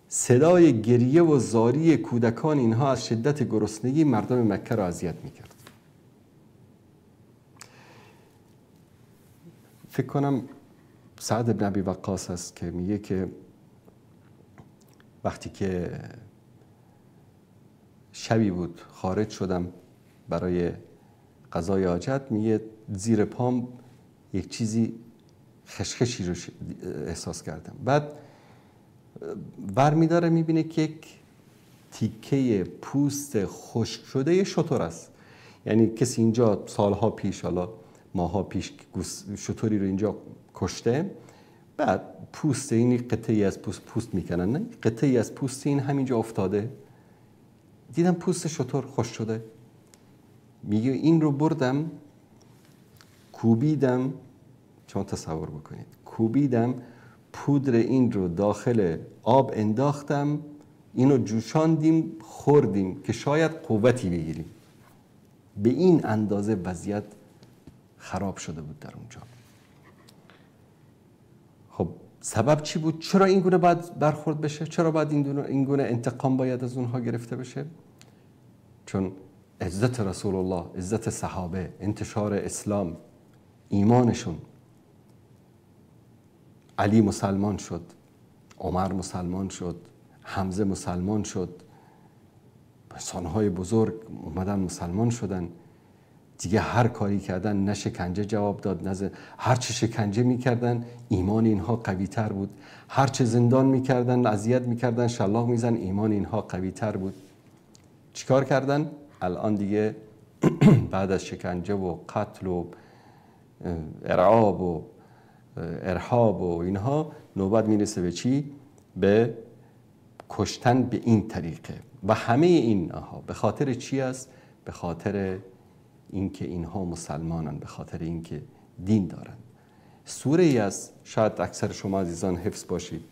صدای گریه و زاری کودکان اینها از شدت گرسنگی مردم مکه را اذیت میکرد. فکر کنم سعد بن ابی وقاص است که میگه که وقتی که شبی بود خارج شدم برای قضای حاجت، میگه زیر پام یک چیزی خشخشی رو احساس کردم. بعد بر میداره میبینه که یک تیکه پوست خشک شده شتر است. یعنی کسی اینجا سالها پیش، حالا ماها پیش، شتری رو اینجا کشته، بعد پوست این قطعی از پوست میکنن، نه قطعی از پوست این همینجا افتاده. دیدم پوست شتر خشک شده. میگه این رو بردم کوبیدم، شما تصور بکنید، کوبیدم، پودر این رو داخل آب انداختم، اینو جوشاندیم، خوردیم که شاید قوتی بگیریم. به این اندازه وضعیت خراب شده بود در اونجا. خب سبب چی بود؟ چرا این گونه باید برخورد بشه؟ چرا باید این گونه انتقام باید از اونها گرفته بشه؟ چون عزت رسول الله، عزت صحابه، انتشار اسلام، ایمانشون. علی مسلمان شد، عمر مسلمان شد، حمزه مسلمان شد، انسانهای بزرگ اومدن مسلمان شدن دیگه. هر کاری کردن نه شکنجه جواب داد، نه هر چه شکنجه میکردن ایمان اینها قوی تر بود، هر چه زندان میکردن، اذیت میکردن، شلاق میزن، ایمان اینها قوی تر بود. چیکار کردن؟ الان دیگه بعد از شکنجه و قتل و ارعاب و ارهاب و اینها، نوبت میرسه به چی؟ به کشتن به این طریقه. و همه اینها به خاطر چی است؟ به خاطر اینکه اینها مسلمانن، به خاطر اینکه دین دارن. سوره ای است، شاید اکثر شما عزیزان حفظ باشید،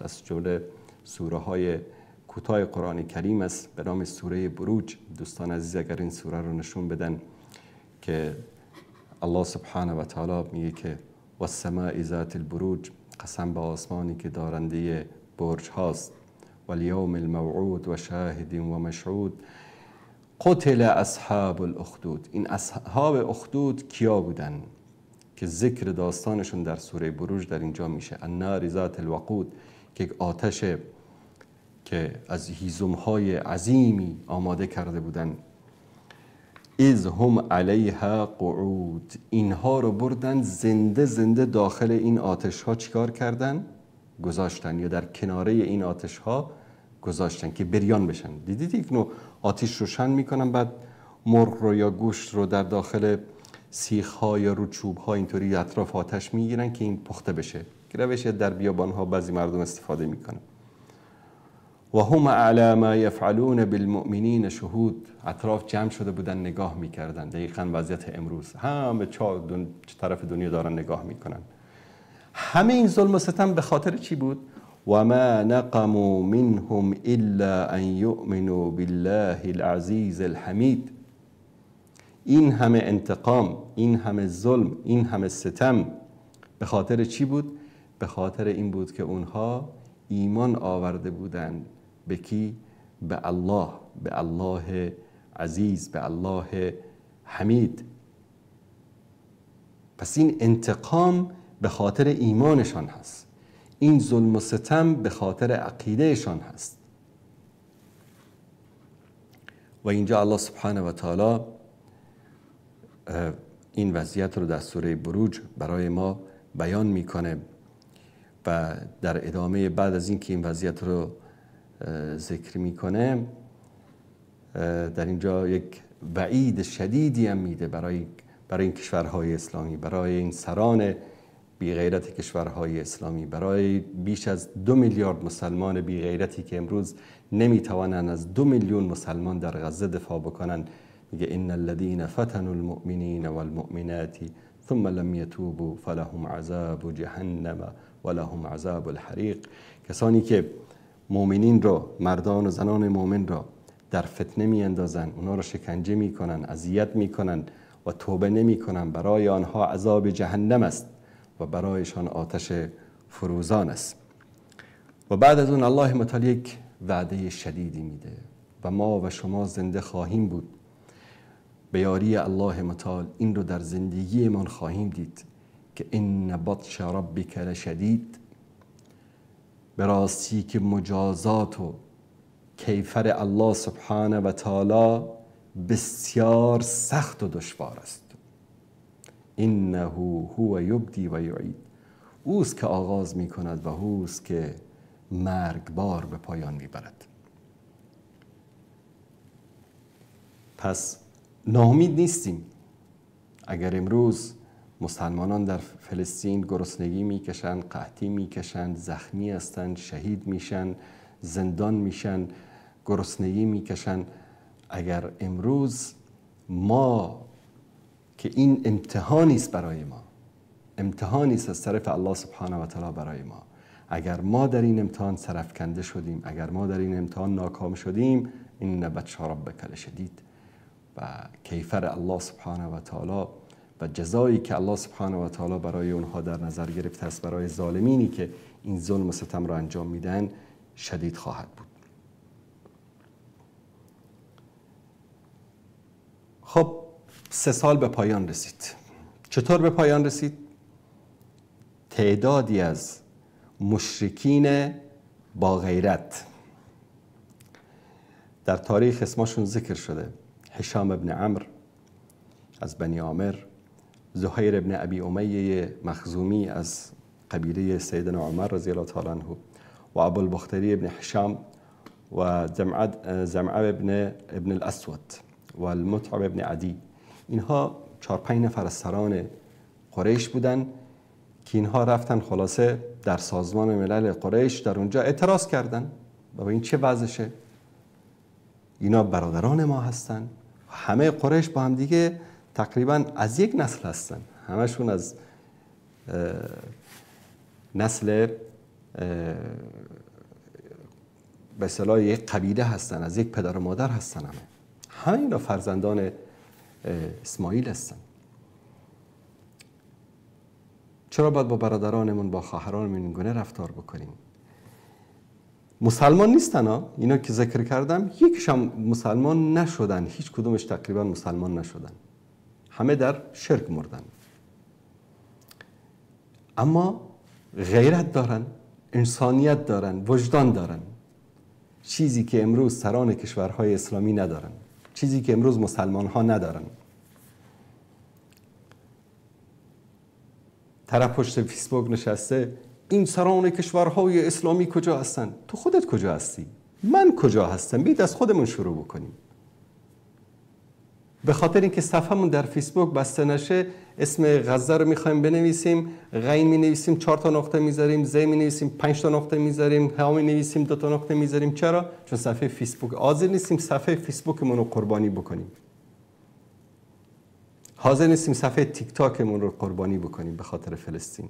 از جمله سوره های کوتاه قرآن کریم است به نام سوره بروج. دوستان عزیز اگر این سوره رو نشون بدن که الله سبحانه و تعالی میگه که والسماء ذات البروج، قسم به آسمانی که دارنده برج هاست، والیوم الموعود و شاهد و مشهود، قتل اصحاب الاخدود. این اصحاب اخدود کیا بودن که ذکر داستانشون در سوره بروج در اینجا میشه؟ النار ذات الوقود، که یک آتش که از هیزم‌های عظیمی آماده کرده بودن. اذ هم علیها قعود، اینها رو بردن زنده زنده داخل این آتش ها چیکار کردن؟ گذاشتن، یا در کناره این آتش ها گذاشتن که بریان بشن. دیدید یک نوع آتش روشن میکنن، بعد مرغ رو یا گوشت رو در داخل سیخ ها یا رو چوب ها اینطوری اطراف آتش میگیرن که این پخته بشه، که روش در بیابان ها بعضی مردم استفاده میکنن. و هم علی ما یفعلون بالمؤمنین شهود، اطراف جمع شده بودن نگاه میکردن. دقیقا وضعیت امروز، همه چهار طرف دنیا دارن نگاه میکنن. همه این ظلم و ستم به خاطر چی بود؟ و ما نقموا منهم الا ان یؤمنوا بالله العزیز الحمید. این همه انتقام، این همه ظلم، این همه ستم به خاطر چی بود؟ به خاطر این بود که اونها ایمان آورده بودند به کی؟ به الله، به الله عزیز، به الله حمید. پس این انتقام به خاطر ایمانشان هست، این ظلم و ستم به خاطر عقیدهشان هست. و اینجا الله سبحانه و تعالی این وضعیت رو در سوره بروج برای ما بیان میکنه و در ادامه بعد از اینکه این وضعیت رو ذکر میکنه، در اینجا یک وعید شدیدی هم میده برای این کشورهای اسلامی، برای این سران بیغیرت کشورهای اسلامی، برای بیش از 2 میلیارد مسلمان بیغیرتی که امروز نمیتوانند از 2 میلیون مسلمان در غزه دفاع بکنن. میگه ان الذين فتنوا المؤمنین والمؤمنات ثم لم يتوبوا فلهم عذاب جهنم ولهم عذاب الحریق. کسانی که مؤمنین رو، مردان و زنان مؤمن را در فتنه میاندازن، اونا رو شکنجه میکنن، اذیت میکنن و توبه نمیکنن، برای آنها عذاب جهنم است و برایشان آتش فروزان است. و بعد از اون الله متعال یک وعده شدیدی میده و ما و شما زنده خواهیم بود. به یاری الله متعال این رو در زندگی من خواهیم دید که ان بطش ربک لشدید، به راستی که مجازات و کیفر الله سبحانه و تعالی بسیار سخت و دشوار است. انه هو یبدی و یعید، اوست که آغاز می کند و اوست که مرگبار به پایان می برد. پس ناامید نیستیم. اگر امروز مسلمانان در فلسطین گرسنگی میکشند، قحطی میکشند، زخمی هستند، شهید میشن، زندان میشن، گرسنگی میکشن، اگر امروز ما که این امتحانی است برای ما، امتحانی است از طرف الله سبحانه و تعالی برای ما. اگر ما در این امتحان سرافکنده شدیم، اگر ما در این امتحان ناکام شدیم، این بطش ربک لشدید، و کیفر الله سبحانه و تعالی و جزایی که الله سبحانه و تعالی برای اونها در نظر گرفته است، برای ظالمینی که این ظلم و ستم را انجام میدن، شدید خواهد بود. خب 3 سال به پایان رسید. چطور به پایان رسید؟ تعدادی از مشرکین با غیرت در تاریخ اسمشون ذکر شده: هشام ابن عمرو از بنی عامر، زهیر ابن ابی امیه مخزومی از قبیله سیدنا عمر رضی الله تعالی عنه، و ابوالبختری ابن هشام، و زمعه ابن الاسود، و المطعم ابن عدی. اینها 4-5 نفر از سران قریش بودن که اینها رفتن خلاصه در سازمان ملل قریش در اونجا اعتراض کردن: بابا این چه وضعشه؟ اینا برادران ما هستن، همه قریش با هم دیگه تقریبا از یک نسل هستن، همشون از نسل به اصطلاح یک قبیله هستن، از یک پدر و مادر هستن، همه اینا فرزندان اسماعیل هستن. چرا باید با برادرانمون، با خواهرانمون این گونه رفتار بکنیم؟ مسلمان نیستن ها، اینا که ذکر کردم یکیش هم مسلمان نشدن، هیچ کدومش تقریبا مسلمان نشدن، همه در شرک مردن. اما غیرت دارن، انسانیت دارن، وجدان دارن، چیزی که امروز سران کشورهای اسلامی ندارن، چیزی که امروز مسلمان ها ندارن. طرف پشت فیسبوک نشسته، این سران کشورهای اسلامی کجا هستن؟ تو خودت کجا هستی؟ من کجا هستم؟ بید از خودمون شروع بکنیم. به خاطر اینکه صفحمون در فیسبوک بسته نشه، اسم غزه رو میخوایم بنویسیم، غین مینویسیم 4 تا نقطه میذاریم، ز مینویسیم 5 تا نقطه میذاریم، ها مینویسیم 2 تا نقطه میذاریم. چرا؟ چون صفحه فیسبوک حاضر نیستیم صفحه فیسبوکمون رو قربانی بکنیم، حاضر نیستیم صفحه تیک تاکمون رو قربانی بکنیم به خاطر فلسطین.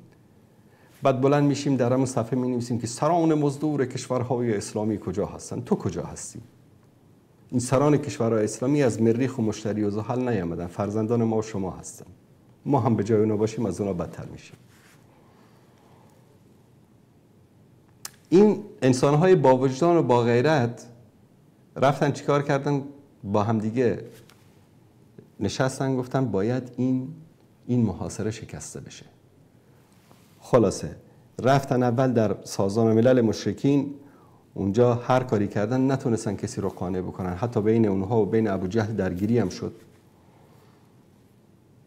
بعد بلند میشیم در همون صفحه مینویسیم که سران مزدور کشورهای اسلامی کجا هستن؟ تو کجا هستی؟ این سران کشورهای اسلامی از مریخ و مشتری و زحل نیامدن، فرزندان ما و شما هستن. ما هم به جای اونا باشیم از اونا بدتر میشیم. این انسانهای با وجدان و با غیرت رفتن چیکار کردن؟ با همدیگه نشستن، گفتن باید این محاصره شکسته بشه. خلاصه رفتن اول در سازمان ملل مشرکین، اونجا هر کاری کردن نتونستن کسی رو قانع بکنن، حتی بین اونها و بین ابو جهل درگیری هم شد.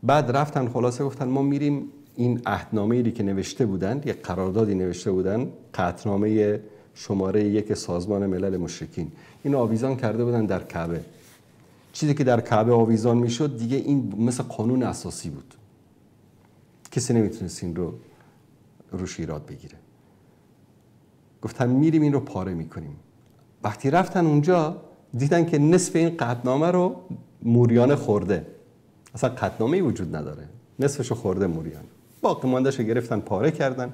بعد رفتن خلاصه گفتن ما میریم این عهدنامه‌ای که نوشته بودن، یک قراردادی نوشته بودن، قطعنامه شماره 1 سازمان ملل مشرکین، اینو آویزان کرده بودن در کعبه. چیزی که در کعبه آویزان میشد دیگه این مثل قانون اساسی بود، کسی نمیتونست این رو روش ایراد بگیره. گفتن میریم این رو پاره میکنیم. وقتی رفتن اونجا دیدن که نصف این قطعنامه رو موریانه خورده، اصلا قطعنامه‌ای وجود نداره، نصفشو خورده موریانه، باقی ماندهشو گرفتن پاره کردن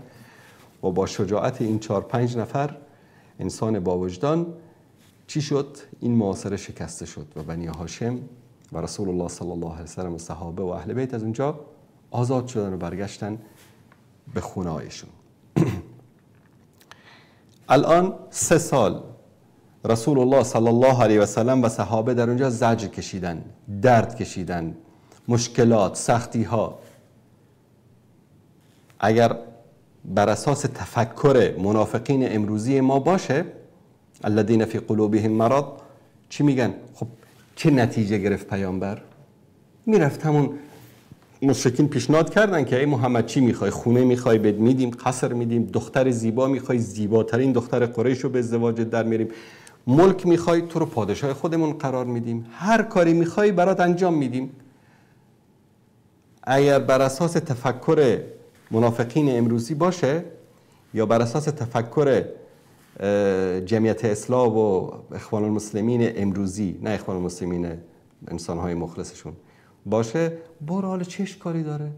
و با شجاعت این 4-5 نفر انسان با وجدان چی شد؟ این محاصره شکسته شد و بنی هاشم و رسول الله صلی الله علیه و سلم و صحابه و اهل بیت از اونجا آزاد شدن و برگشتن به خونه هایشون. الان 3 سال رسول الله صلی الله علیه و سلم و صحابه در اونجا زجر کشیدن، درد کشیدن، مشکلات، سختی ها. اگر بر اساس تفکر منافقین امروزی ما باشه، الذین فی قلوبهم مرض، چی میگن؟ خب چه نتیجه گرفت پیامبر؟ میرفت همون مشرکین پیشنهاد کردن که ای محمد چی میخوای؟ خونه میخوای بهت میدیم، قصر میدیم، دختر زیبا میخوای، زیباترین دختر قریش رو به ازدواج در میریم، ملک میخوای تو رو پادشاه خودمون قرار میدیم، هر کاری میخوای برات انجام میدیم. اگر بر اساس تفکر منافقین امروزی باشه یا بر اساس تفکر جمعیت اسلام و اخوان المسلمین امروزی، نه اخوان المسلمین انسانهای مخلصشون باشه، برو حالا چه اشکالی داره؟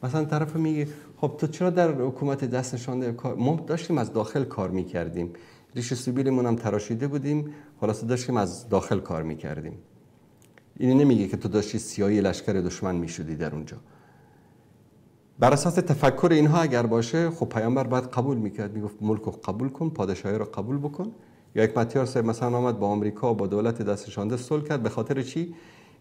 مثلا طرف میگه خب تو چرا در حکومت دست نشانده کار؟ ما داشتیم از داخل کار میکردیم، ریش سیبیلمون هم تراشیده بودیم، خلاصه داشتیم از داخل کار میکردیم. اینو نمیگه که تو داشتی سیاهی لشکر دشمن میشدی در اونجا. بر اساس تفکر اینها اگر باشه، خب پیامبر باید قبول میکرد، میگفت ملک رو قبول کن، پادشاهی رو قبول بکن. یا یک متیار صاحب مثلا آمد با آمریکا با دولت دست نشانده صلح کرد، به خاطر چی؟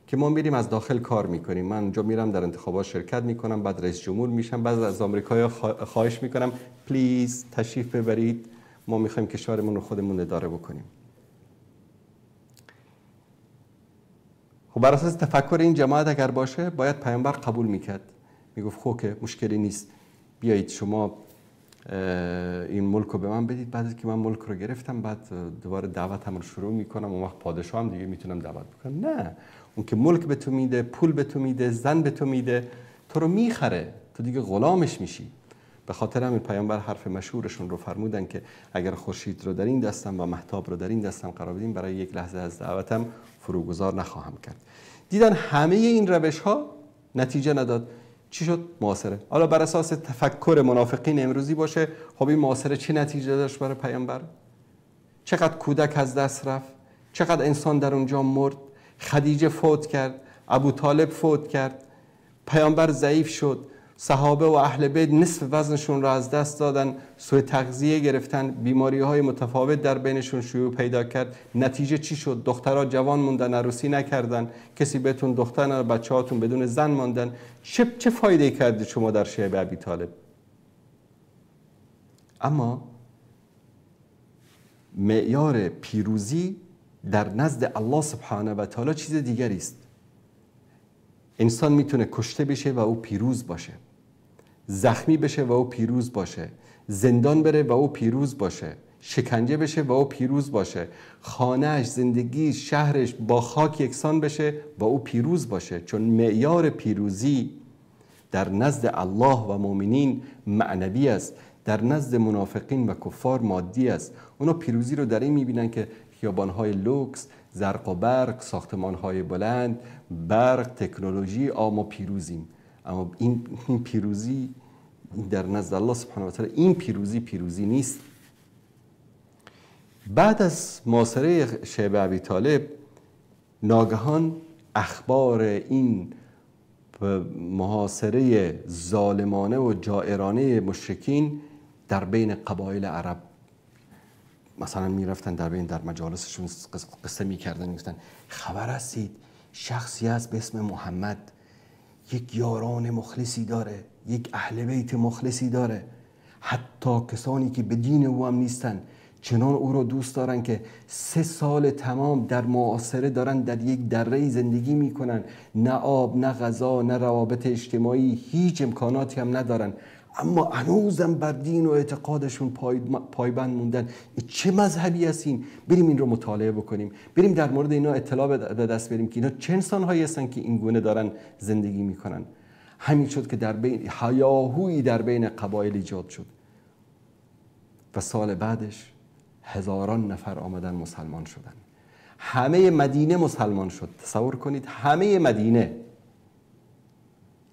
که ما میریم از داخل کار میکنیم، من اونجا میرم در انتخابات شرکت میکنم، بعد رئیس جمهور میشم، بعد از آمریکا خواهش میکنم پلیز تشریف ببرید، ما میخوایم کشورمون رو خودمون اداره بکنیم. خب بر اساس تفکر این جماعت اگر باشه، باید پیامبر قبول میکرد، میگفت خب که مشکلی نیست، بیایید شما این ملک رو به من بدید، بعد که من ملک رو گرفتم بعد دوباره دعوتم رو شروع میکنم، اون وقت پادشاه هم دیگه میتونم دعوت بکنم. نه، اون که ملک به تو میده، پول به تو میده، زن به تو میده، تو رو میخره، تو دیگه غلامش میشی. به خاطر همین پیامبر حرف مشهورشون رو فرمودن که اگر خورشید رو در این دستم و مهتاب رو در این دستم قرار بدیم، برای یک لحظه از دعوتم فروگذار نخواهم کرد. دیدن همه این روش ها نتیجه نداد، چی شد؟ محاصره. حالا بر اساس تفکر منافقین امروزی باشه، خب این محاصره چه نتیجه داشت برای پیامبر؟ چقدر کودک از دست رفت، چقدر انسان در اونجا مرد، خدیجه فوت کرد، ابو طالب فوت کرد، پیامبر ضعیف شد، صحابه و اهل بیت نصف وزنشون را از دست دادن، سوء تغذیه گرفتن، بیماری های متفاوت در بینشون شیوع پیدا کرد. نتیجه چی شد؟ دخترها جوان موندن، عروسی نکردن، کسی بهتون دختر نداد، بچه‌هاتون بدون زن ماندن. چه فایده کردید شما در شعب ابی طالب؟ اما معیار پیروزی در نزد الله سبحانه و تعالی چیز دیگری است. انسان میتونه کشته بشه و او پیروز باشه، زخمی بشه و او پیروز باشه، زندان بره و او پیروز باشه، شکنجه بشه و او پیروز باشه، خانهش، زندگیش، شهرش با خاک یکسان بشه و او پیروز باشه. چون معیار پیروزی در نزد الله و مؤمنین معنوی است، در نزد منافقین و کفار مادی است. اونا پیروزی رو در این میبینن که خیابان‌های لوکس، زرق و برق، ساختمان‌های بلند، برق، تکنولوژی، ما پیروزیم. اما این پیروزی در نزد الله سبحانه و تعالی، این پیروزی پیروزی نیست. بعد از محاصره شعب ابی طالب، ناگهان اخبار این محاصره ظالمانه و جائرانه مشرکین در بین قبایل عرب، مثلا میرفتن در بین در مجالسشون قصه میکردن، میگفتن خبر هستید شخصی هست به اسم محمد، یک یاران مخلصی داره، یک اهل بیت مخلصی داره، حتی کسانی که به دین او هم نیستن چنان او رو دوست دارن که 3 سال تمام در معاصره دارن در یک دره زندگی میکنن، نه آب، نه غذا، نه روابط اجتماعی، هیچ امکاناتی هم ندارن، اما هنوزم بر دین و اعتقادشون پایبند موندن. چه مذهبی هستین؟ بریم این رو مطالعه بکنیم، بریم در مورد اینا اطلاع به دست بریم که اینا چه انسانهایی هستن که این گونه دارن زندگی میکنن. همین شد که در بین هیاهویی در بین قبایل ایجاد شد و سال بعدش هزاران نفر آمدن مسلمان شدن. همه مدینه مسلمان شد. تصور کنید همه مدینه،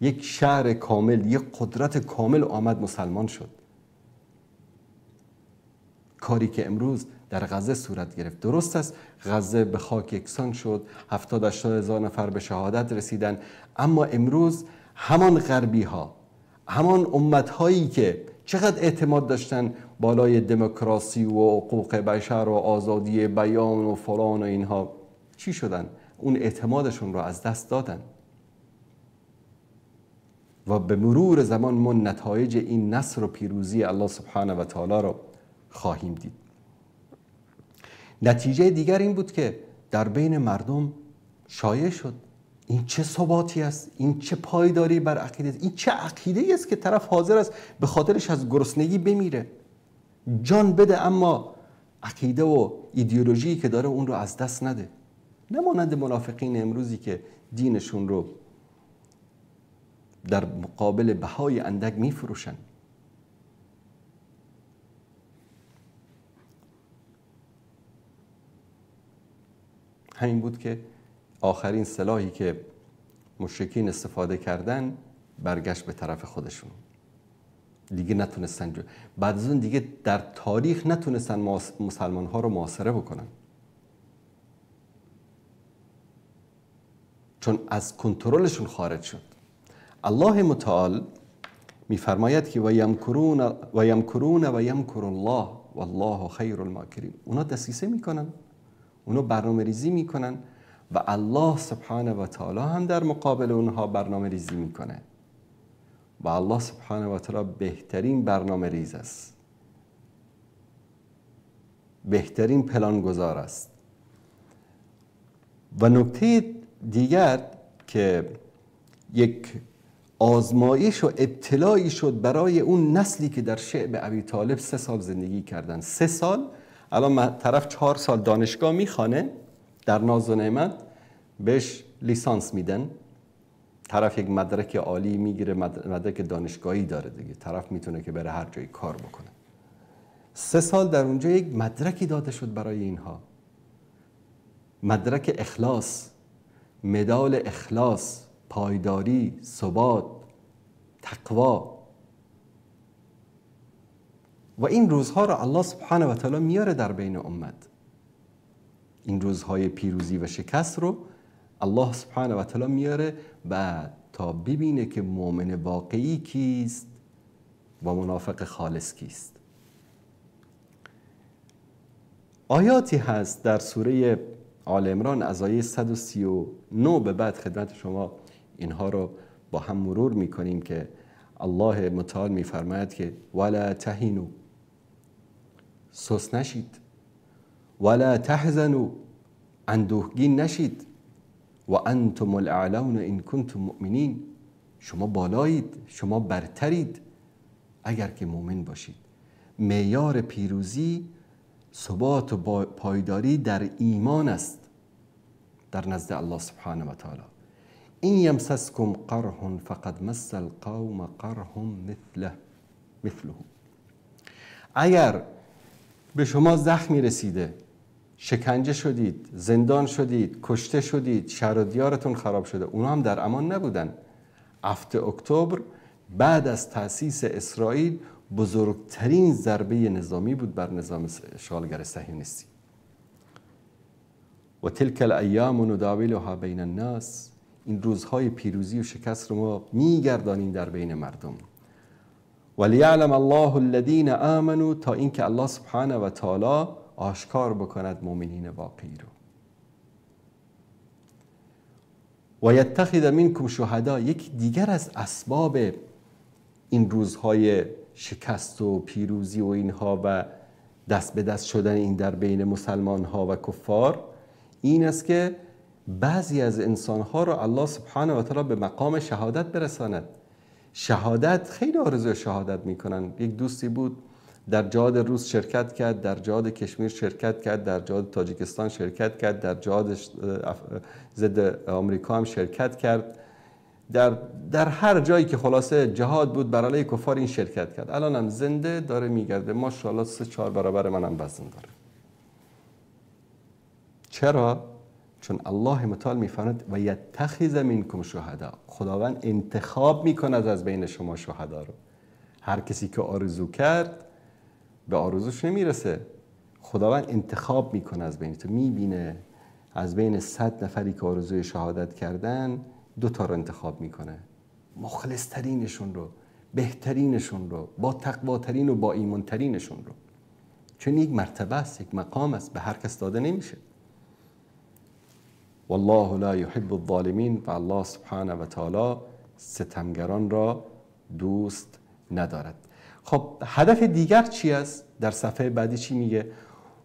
یک شهر کامل، یک قدرت کامل آمد مسلمان شد. کاری که امروز در غزه صورت گرفت. درست است غزه به خاک یکسان شد، 70-80 هزار نفر به شهادت رسیدن، اما امروز همان غربی ها، همان امت هایی که چقدر اعتماد داشتن بالای دموکراسی و حقوق بشر و آزادی بیان و فلان و اینها، چی شدن؟ اون اعتمادشون رو از دست دادن و به مرور زمان ما نتایج این نصر و پیروزی الله سبحانه و تعالی رو خواهیم دید. نتیجه دیگر این بود که در بین مردم شایع شد این چه ثباتی است، این چه پایداری بر عقیده است، این چه عقیده است که طرف حاضر است به خاطرش از گرسنگی بمیره، جان بده، اما عقیده و ایدئولوژی که داره اون رو از دست نده. نه مانند منافقین امروزی که دینشون رو در مقابل بهای اندک میفروشن. همین بود که آخرین سلاحی که مشرکین استفاده کردن برگشت به طرف خودشون. دیگه نتونستن، بعد از اون دیگه در تاریخ نتونستن مسلمان ها رو محاصره بکنن، چون از کنترلشون خارج شد. الله متعال میفرماید که و یمکرون و یمکرون و یمکر الله والله خیر الماکرین. اونا دسیسه میکنن، اونا برنامه ریزی میکنن و الله سبحانه و تعالی هم در مقابل اونها برنامه ریزی میکنه و الله سبحانه و تعالی بهترین برنامه ریز است، بهترین پلانگذار است. و نکته دیگر که یک آزمایش و ابتلایی شد برای اون نسلی که در شعب ابی طالب 3 سال زندگی کردن. 3 سال، الان طرف 4 سال دانشگاه میخوانه، در ناز و نعمت بهش لیسانس میدن، طرف یک مدرک عالی میگیره، مدرک دانشگاهی داره دیگه، طرف میتونه که بره هر جایی کار بکنه. 3 سال در اونجا یک مدرکی داده شد برای اینها، مدرک اخلاص، مدال اخلاص، پایداری، ثبات، تقوا. و این روزها را الله سبحانه و تعالی میاره در بین امت. این روزهای پیروزی و شکست رو الله سبحانه و تعالی میاره و تا ببینه که مؤمن واقعی کیست و منافق خالص کیست. آیاتی هست در سوره آل عمران از آیه 139 به بعد خدمت شما اینها رو با هم مرور میکنیم که الله متعال میفرماید که ولا تهینوا، سست نشید، ولا تحزنوا، اندوهگین نشید، و انتم الاعلون ان کنتم مؤمنین، شما بالایید، شما برترید اگر که مؤمن باشید. معیار پیروزی ثبات و پایداری در ایمان است در نزد الله سبحانه و تعالی. این یمسسکم قرح فقد مس القوم قرح مثله. اگر به شما زخمی رسیده، شکنجه شدید، زندان شدید، کشته شدید، شهر و دیارتون خراب شده، اونا هم در امان نبودن. 7 اکتبر بعد از تأسیس اسرائیل بزرگترین ضربه نظامی بود بر نظام اشغالگر صهیونیستی. و تلک الایام نداولها بین الناس، این روزهای پیروزی و شکست رو ما میگردانیم در بین مردم. ولیعلم الله الذین آمنوا، تا اینکه الله سبحانه و تعالی آشکار بکند مؤمنین واقعی رو. و یتخذ منکم شهدا، یکی دیگر از اسباب این روزهای شکست و پیروزی و اینها و دست به دست شدن این در بین مسلمان ها و کفار این است که بعضی از انسان ها رو الله سبحانه و تعالی به مقام شهادت برساند. شهادت، خیلی آرزوی شهادت میکنن. یک دوستی بود در جهاد روس شرکت کرد، در جهاد کشمیر شرکت کرد، در جهاد تاجیکستان شرکت کرد، در جهاد ضد آمریکا هم شرکت کرد، در هر جایی که خلاصه جهاد بود بر علیه کفار این شرکت کرد. الان هم زنده داره میگرده، ماشاءالله 3-4 برابر منم وزن داره. چرا؟ چون الله متعال میفرماید و یتخذ منکم شهدا، خداوند انتخاب میکند از بین شما شهدا رو. هر کسی که آرزو کرد به آرزوش نمیرسه، خداوند انتخاب میکنه از بین تو. میبینه از بین 100 نفری که آرزوی شهادت کردن 2 تا رو انتخاب میکنه، مخلصترینشون رو، بهترینشون رو، با تقواترین و با ایمانترینشون رو. چون یک مرتبه است، یک مقام است، به هر کس داده نمیشه. والله لا یحب الظالمین، و الله سبحانه و تعالی ستمگران را دوست ندارد. خب هدف دیگر چی است؟ در صفحه بعدی چی میگه؟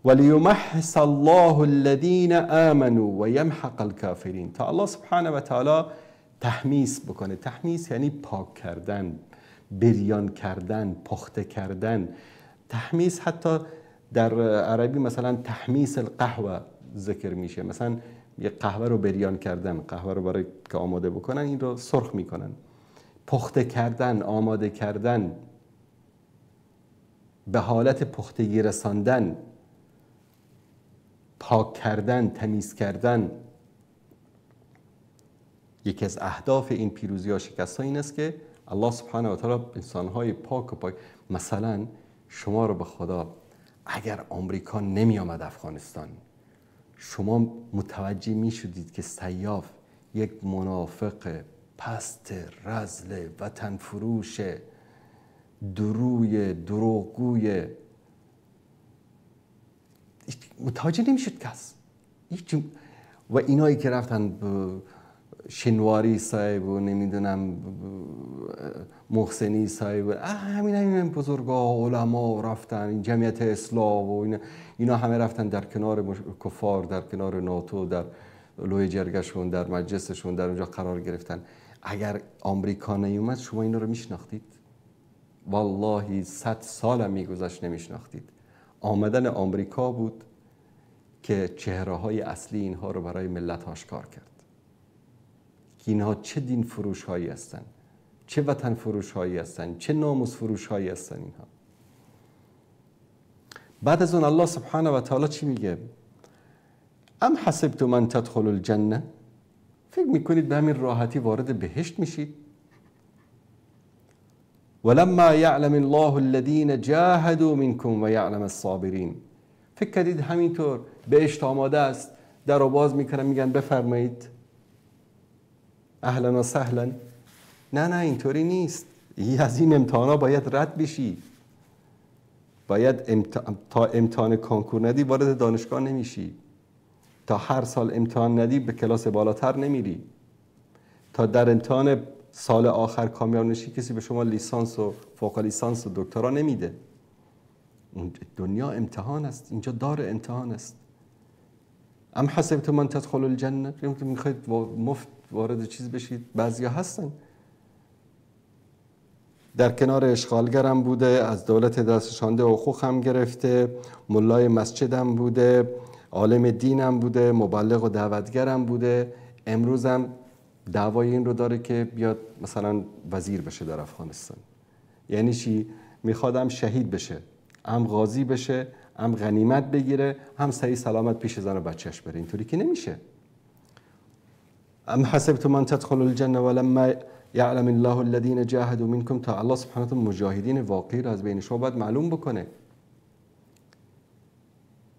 ولیمحص الله الذین آمنوا و یمحق الکافرین، تا الله سبحانه و تعالی تحمیس بکنه. تحمیس یعنی پاک کردن، بریان کردن، پخته کردن. تحمیس حتی در عربی مثلا تحمیس القهوه ذکر میشه، مثلا یه قهوه رو بریان کردن، قهوه رو برای که آماده بکنن این رو سرخ میکنن. پخته کردن، آماده کردن، به حالت پختگی رساندن، پاک کردن، تمیز کردن. یکی از اهداف این پیروزی ها شکست ها این است که الله سبحانه و تعالی انسان های پاک و پاک، مثلا شما رو به خدا اگر آمریکا نمی آمد افغانستان، شما متوجه می شدید که سیاف یک منافق پست، رذل، وطن فروش، دروی، دروغگوی، متوجه نمیشد کس. و اینایی که رفتن شنواری صاحب و نمیدونم محسنی صاحب، همین بزرگا علما رفتن، این جمعیت اسلام و اینا همه رفتن در کنار کفار، در کنار ناتو، در لوی جرگشون، در مجلسشون، در اونجا قرار گرفتن. اگر آمریکا نیومد شما اینا رو میشناختید؟ والله 100 سال میگذشت نمیشناختید. آمدن آمریکا بود که چهره های اصلی اینها رو برای ملت آشکار کرد که اینها چه دین فروش هایی هستند، چه وطن فروش هایی هستند، چه ناموس فروش هایی هستند اینها. بعد از اون الله سبحانه و تعالی چی میگه؟ ام حسبتم من تدخلوا الجنه، فکر میکنید به همین راحتی وارد بهشت میشید؟ ولما یعلم الله الذین جاهدوا منکم و یعلم الصابرین، فکر کردید همینطور بهشت آماده است، در رو باز میکنن میگن بفرمایید اهلا و سهلا؟ نه نه، اینطوری نیست. از این امتحانا باید رد بشی، باید تا امتحان کنکور ندی وارد دانشگاه نمیشی، تا هر سال امتحان ندی به کلاس بالاتر نمیری، تا در امتحان سال آخر کامیاب نشی کسی به شما لیسانس و فوق لیسانس و دکترا نمیده. دنیا امتحان است، اینجا دار امتحان است. ام حسبتم من تدخلوا الجنه، میخواید مفت وارد چیز بشید؟ بعضیا هستن در کنار اشغالگرم بوده، از دولت دستشانده حقوق هم گرفته، ملای مسجدم بوده، عالم دینم بوده، مبلغ و دعوتگرم بوده، امروزم دعوای این رو داره که بیاد مثلا وزیر بشه در افغانستان. یعنی چی؟ میخواد هم شهید بشه، هم غازی بشه، هم غنیمت بگیره، هم صحیح سلامت پیش زن و بچهش بره. اینطوری که نمیشه. ام حسبتم ان تدخلوا الجنه ولما یعلم الله الذین جاهدوا منکم، تا الله سبحانه و تعالی مجاهدین واقعی را از بین شما باید معلوم بکنه،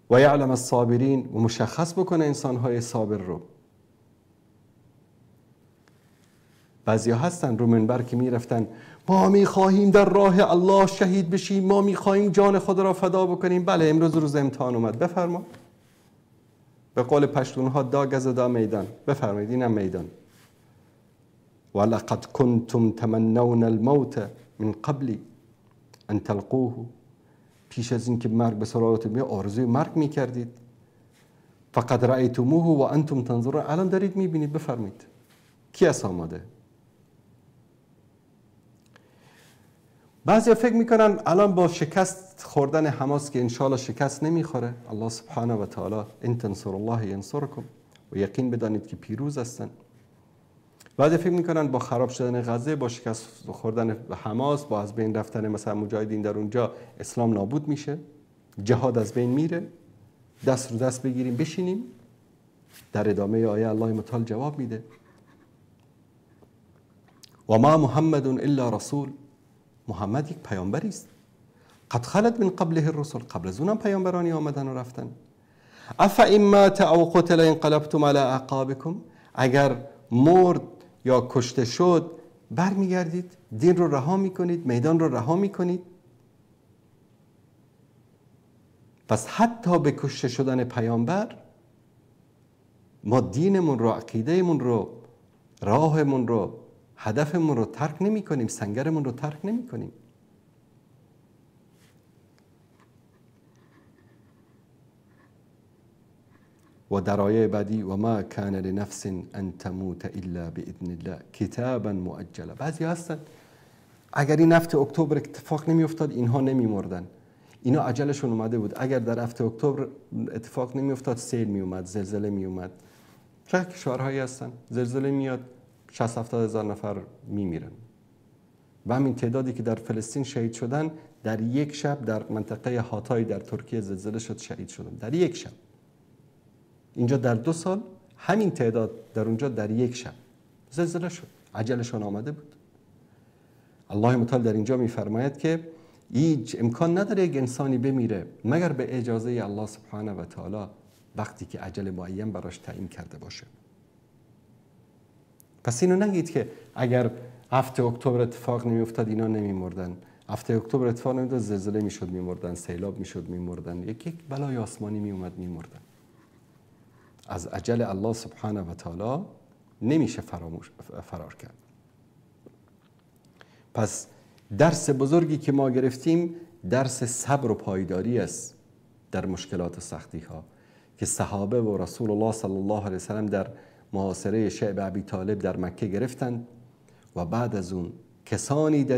و یعلم الصابرین، و مشخص بکنه انسانهای صابر رو. بعضی هستن رو منبر که میرفتن ما میخواهیم در راه الله شهید بشیم، ما میخواهیم جان خود را فدا بکنیم. بله امروز روز امتحان اومد، بفرما. به قول پشتونها دا گز دا میدان، بفرمایید اینم میدان. ولقد کنتم تمنون الموت من قبل ان تلقوه، پیش از اینکه مرگ به سراغتون بیاد آرزوی مرگ میکردید. فقد رأیتموه و انتم تنظرون، الان دارید میبینید، بفرمایید کی از آماده؟ بعضی فکر میکنن الان با شکست خوردن حماس که انشالله شکست نمیخوره، الله سبحانه و تعالی ان تنصر الله ینصرکم، و یقین بدانید که پیروز هستن. بعضی فکر میکنن با خراب شدن غزه، با شکست خوردن حماس، با از بین رفتن مثلا مجاهدین در اونجا، اسلام نابود میشه، جهاد از بین میره، دست رو دست بگیریم بشینیم. در ادامه آیه الله متعال جواب میده و ما محمد الا رسول، محمد یک پیامبری است، قد خلت من قبله الرسل، قبل از اونم پیامبرانی آمدن و رفتن. افان مات او قتل انقلبتم علی اعقابکم، اگر مرد یا کشته شد برمیگردید، دین رو رها میکنید، میدان رو رها میکنید. پس حتی به کشته شدن پیامبر ما دینمون رو، عقیدهمون رو، راهمون رو، هدفمون رو ترک نمی کنیم، سنگرمون رو ترک نمی کنیم. و در آیه بعدی و ما کان لنفس ان تموت الا باذن الله کتابا مؤجلا. بعضی هستن اگر این 7 اکتبر اتفاق نمی افتاد اینها نمی مردن، اینا عجلشون اومده بود. اگر در 7 اکتبر اتفاق نمی افتاد سیل می اومد، زلزله می اومد. چه کشورهایی هستن زلزله میاد 60-70 هزار نفر میمیرن. و همین تعدادی که در فلسطین شهید شدن در یک شب در منطقه هاتای در ترکیه زلزله شد شهید شدن در یک شب. اینجا در 2 سال همین تعداد، در اونجا در یک شب. زلزله شد، عجلشان آمده بود. الله متعال در اینجا میفرماید که هیچ امکان نداره یک انسانی بمیره مگر به اجازه الله سبحانه و تعالی، وقتی که عجل معین براش تعیین کرده باشه. پس اینو نگید که اگر 7 اکتبر اتفاق نمیافتاد اینا نمیمردن، 7 اکتبر اتفاق نمیافتاد زلزله میشد میمردن، سیلاب میشد میمردن، یک بلای آسمانی میومد میمردن. از عجل الله سبحانه و تعالی نمیشه فرار کرد. پس درس بزرگی که ما گرفتیم درس صبر و پایداری است در مشکلات و سختی ها که صحابه و رسول الله صلی الله علیه وسلم در محاصره شعب ابی طالب در مکه گرفتند و بعد از اون کسانی در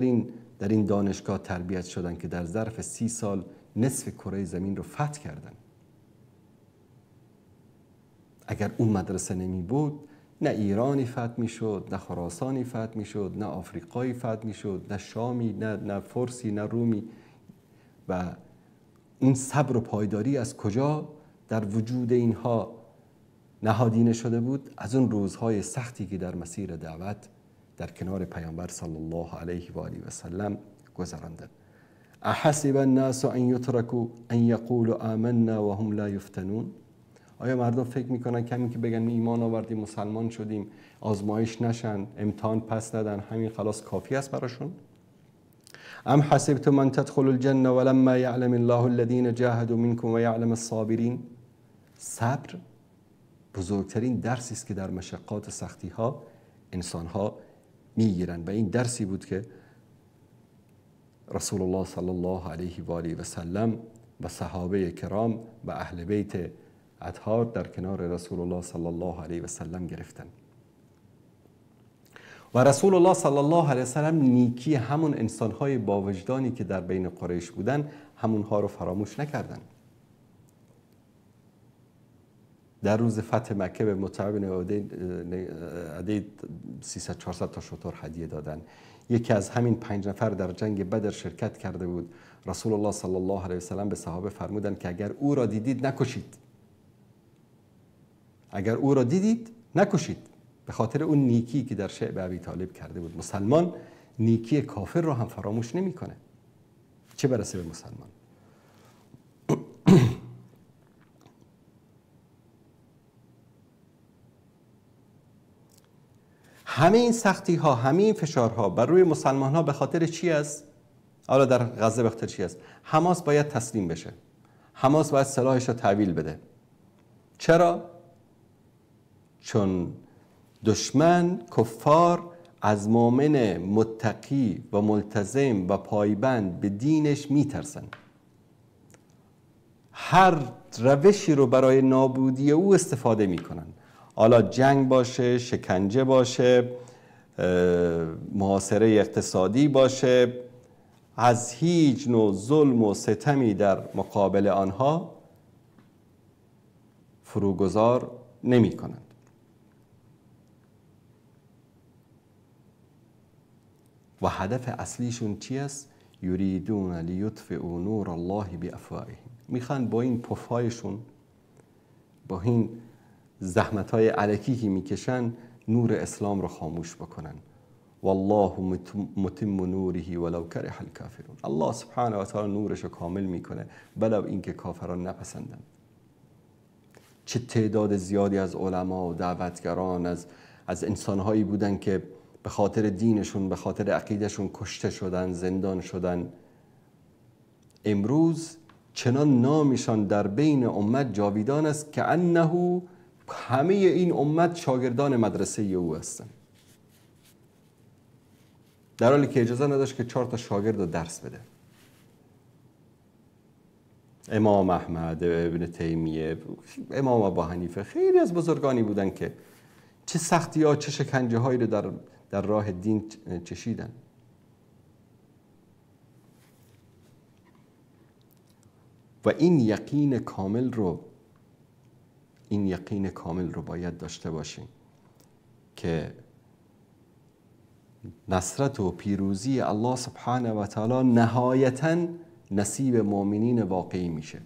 این دانشگاه تربیت شدند که در ظرف 30 سال نصف کره زمین رو فتح کردند. اگر اون مدرسه نمی بود نه ایرانی فتح میشد، نه خراسانی فتح میشد، نه آفریقایی فتح میشد، نه شامی، نه فرسی، نه رومی. و این صبر و پایداری از کجا در وجود اینها نهادینه شده بود؟ از اون روزهای سختی که در مسیر دعوت در کنار پیامبر صلی الله علیه و آله و سلم گذراندند. احسب الناس ان یترکوا ان یقولوا آمنا وهم لا یفتنون. آیا مردم فکر میکنن که همین که بگن ایمان آوردیم، مسلمان شدیم، آزمایش نشن، امتحان پس ندن، همین خلاص کافی است براشون؟ ام حسبتم ان تدخلوا الجنه ولما یعلم الله الذین جاهدوا منکم و یعلم الصابرین. صبر بزرگترین درسی است که در مشقات و سختی ها انسان ها میگیرن و این درسی بود که رسول الله صلی الله علیه و آله و سلم و صحابه کرام و اهل بیت اطهار در کنار رسول الله صلی الله علیه و سلم گرفتن. و رسول الله صلی الله علیه و سلم نیکی همون انسانهای با وجدانی که در بین قریش بودن همونها رو فراموش نکردن. در روز فتح مکه به مطعم بن عدی 300-400 تا شتر هدیه دادن. یکی از همین 5 نفر در جنگ بدر شرکت کرده بود. رسول الله صلی الله علیه و سلم به صحابه فرمودند که اگر او را دیدید نکشید، اگر او را دیدید نکشید، به خاطر اون نیکی که در شعب ابی طالب کرده بود. مسلمان نیکی کافر را هم فراموش نمیکنه، چه برسه به مسلمان. همه این سختی ها، همه این فشارها بر روی مسلمان ها به خاطر چی است؟ حالا در غزه به خاطر چی است؟ حماس باید تسلیم بشه، حماس باید سلاحش را تحویل بده. چرا؟ چون دشمن کفار از مؤمن متقی و ملتزم و پایبند به دینش میترسن. هر روشی رو برای نابودی او استفاده میکنن. حالا جنگ باشه، شکنجه باشه، محاصره اقتصادی باشه، از هیچ نوع ظلم و ستمی در مقابل آنها فروگذار نمی کنند. و هدف اصلیشون چی است؟ یریدون لیطفئوا نور الله بافواههم. میخوان با این پفهایشون، با این زحمت های الکی که میکشن، نور اسلام رو خاموش بکنن. والله متم نوره ولو کره الکافرون. الله سبحانه و تعالی نورش رو کامل میکنه ولو اینکه کافران نپسندن. چه تعداد زیادی از علما و دعوتگران، از انسانهایی بودن که به خاطر دینشون، به خاطر عقیدهشون کشته شدن، زندان شدن. امروز چنان نامشان در بین امت جاویدان است که انه همه این امت شاگردان مدرسه او هستند، در حالی که اجازه نداشت که 4 تا شاگرد رو درس بده. امام احمد ابن تیمیه، امام ابو حنیفه، خیلی از بزرگانی بودن که چه سختی ها، چه شکنجه هایی رو در راه دین چشیدن. و این یقین کامل رو، این یقین کامل رو باید داشته باشیم که نصرت و پیروزی الله سبحانه و تعالی نهایتاً نصیب مؤمنین واقعی میشه.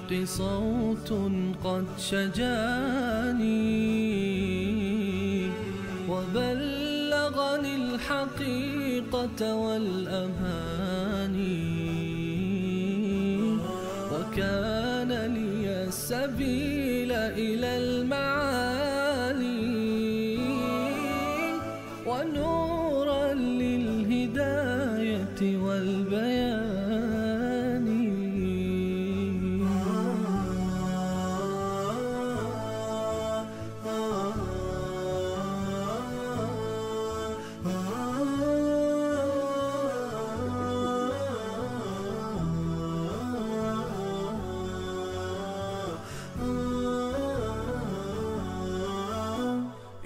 الحق صوت قد شجاني وبلغني الحقيقة والأماني وكان لي السبيل إلى المعالي ونورا للهداية والبيان.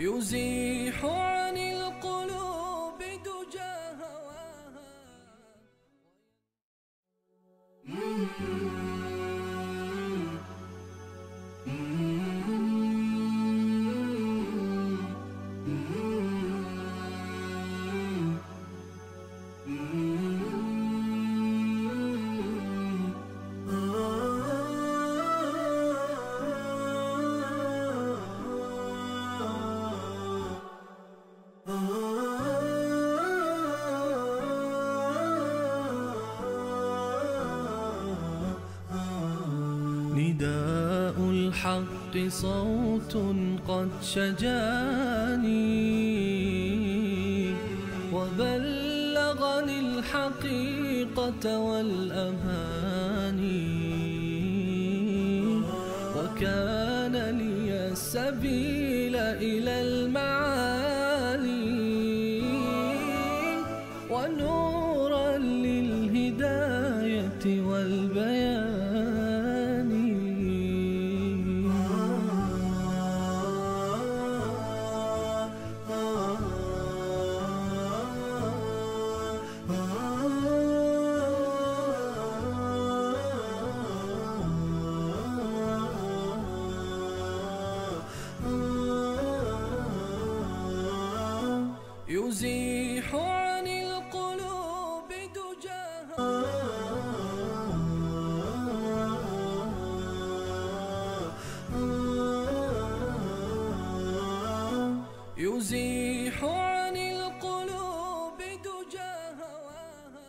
يزيح عن القلوب دجى هواها. نداء الحق صوت قد شجاني وبلغني الحقيقة والأماني وكان لي السبيل إلى المعالي ونورا للهداية والبيان. يزيح عن القلوب دجاها. يزيح عن القلوب دجى هواها.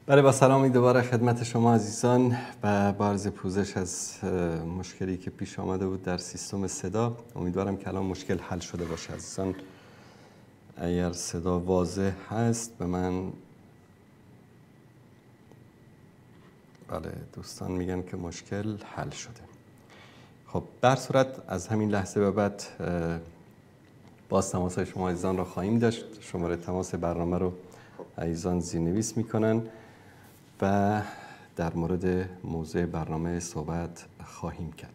بله، با سلامی دوباره خدمت شما عزیزان و با عرض پوزش از مشکلی که پیش آمده بود در سیستم صدا. امیدوارم که الان مشکل حل شده باشه. عزیزان اگر صدا واضح هست به من، بله دوستان میگن که مشکل حل شده. خب در صورت از همین لحظه به بعد باز تماس شما عزیزان رو خواهیم داشت. شماره تماس برنامه رو عزیزان زیرنویس میکنن و در مورد موضوع برنامه صحبت خواهیم کرد.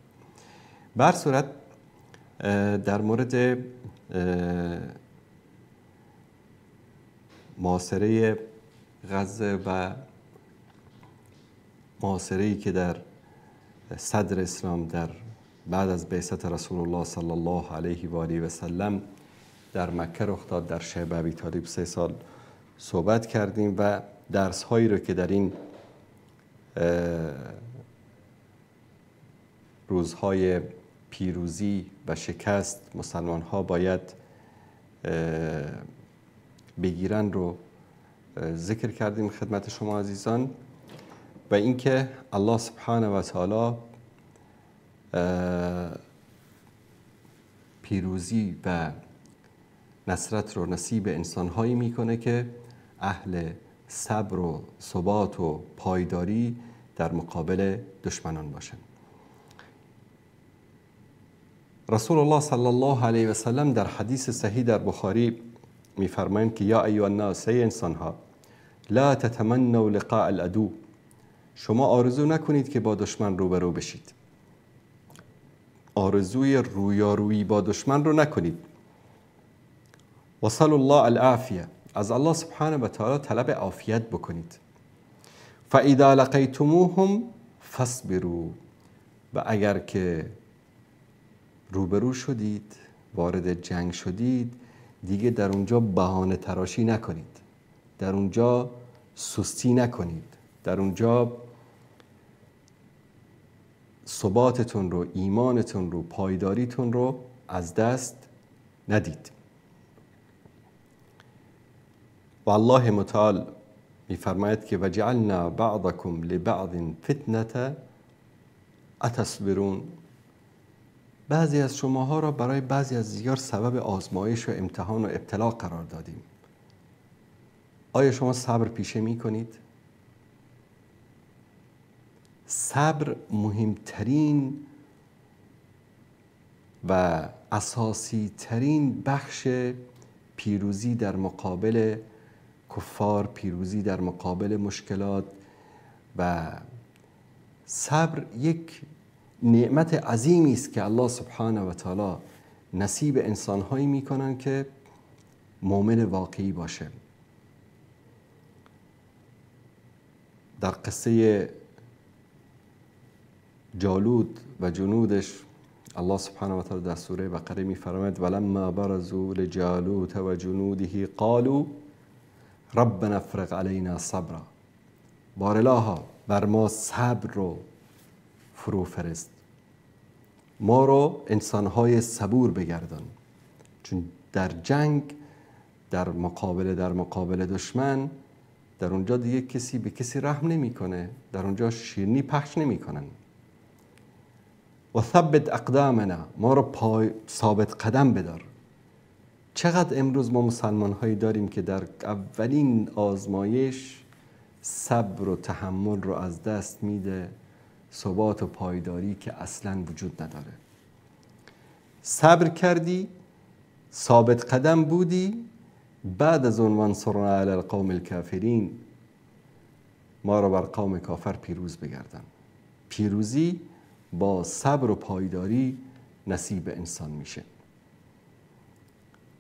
بر صورت در مورد محاصره غزه و محاصره‌ای که در صدر اسلام در بعد از بعثت رسول الله صلی الله علیه و آله و سلم در مکه رخ داد، در شعب ابی طالب 3 سال صحبت کردیم و درس هایی رو که در این روزهای پیروزی و شکست مسلمان ها باید بگیرن رو ذکر کردیم خدمت شما عزیزان. و اینکه الله سبحانه و تعالی پیروزی و نصرت رو نصیب انسانهایی میکنه که اهل صبر و ثبات و پایداری در مقابل دشمنان باشند. رسول الله صلی الله علیه و سلم در حدیث صحیح در بخاری میفرمایند که یا ایها الناس، ای انسانها، لا تتمنوا لقاء العدو، شما آرزو نکنید که با دشمن روبرو بشید. آرزوی رویارویی با دشمن رو نکنید. وصل الله العافیه، از الله سبحانه و تعالی طلب عافیت بکنید. فاذا لقیتموهم فاصبروا، و اگر که روبرو شدید، وارد جنگ شدید، دیگه در اونجا بهانه تراشی نکنید، در اونجا سستی نکنید، در اونجا ثباتتون رو، ایمانتون رو، پایداریتون رو از دست ندید. و الله متعال میفرماید که وجعلنا بعضکم لبعض فتنة اتصبرون، بعضی از شماها را برای بعضی از دیگر سبب آزمایش و امتحان و ابتلا قرار دادیم. آیا شما صبر پیشه می کنید؟ صبر مهمترین و اساسی ترین بخش پیروزی در مقابل کفار، پیروزی در مقابل مشکلات، و صبر یک نعمت عظیمی است که الله سبحانه و تعالی نصیب انسانهایی میکنن که مؤمن واقعی باشه. در قصه جالوت و جنودش الله سبحانه و تعالی در سوره بقره میفرماید ولما برزوا لجالوت و جنوده قالوا ربنا افرغ علینا صبرا، بار بر ما صبر رو فرو فرست، ما رو انسانهای صبور بگردان. چون در جنگ، در مقابل دشمن، در اونجا دیگه کسی به کسی رحم نمیکنه، در اونجا شیرینی پخش نمیکنن. و ثبت اقدامنا، ما رو پای ثابت قدم بدار. چقدر امروز ما مسلمان هایی داریم که در اولین آزمایش صبر و تحمل رو از دست میده، ثبات و پایداری که اصلا وجود نداره. صبر کردی، ثابت قدم بودی، بعد از اون وانصرنا علی القوم الکافرین، ما رو بر قوم کافر پیروز بگردن. پیروزی با صبر و پایداری نصیب انسان میشه.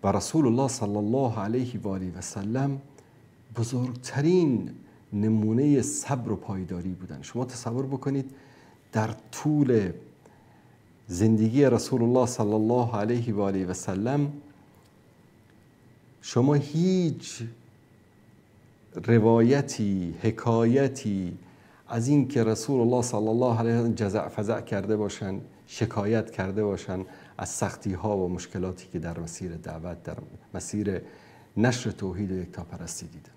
و رسول الله صلی الله علیه و آله و سلم بزرگترین نمونه صبر و پایداری بودن. شما تصور بکنید در طول زندگی رسول الله صلی الله علیه و آله و سلم شما هیچ روایتی، حکایتی از این که رسول الله صلی الله علیه و سلم جزع فزع کرده باشند، شکایت کرده باشند از سختی ها و مشکلاتی که در مسیر دعوت، در مسیر نشر توحید و یکتاپرستی دیدن.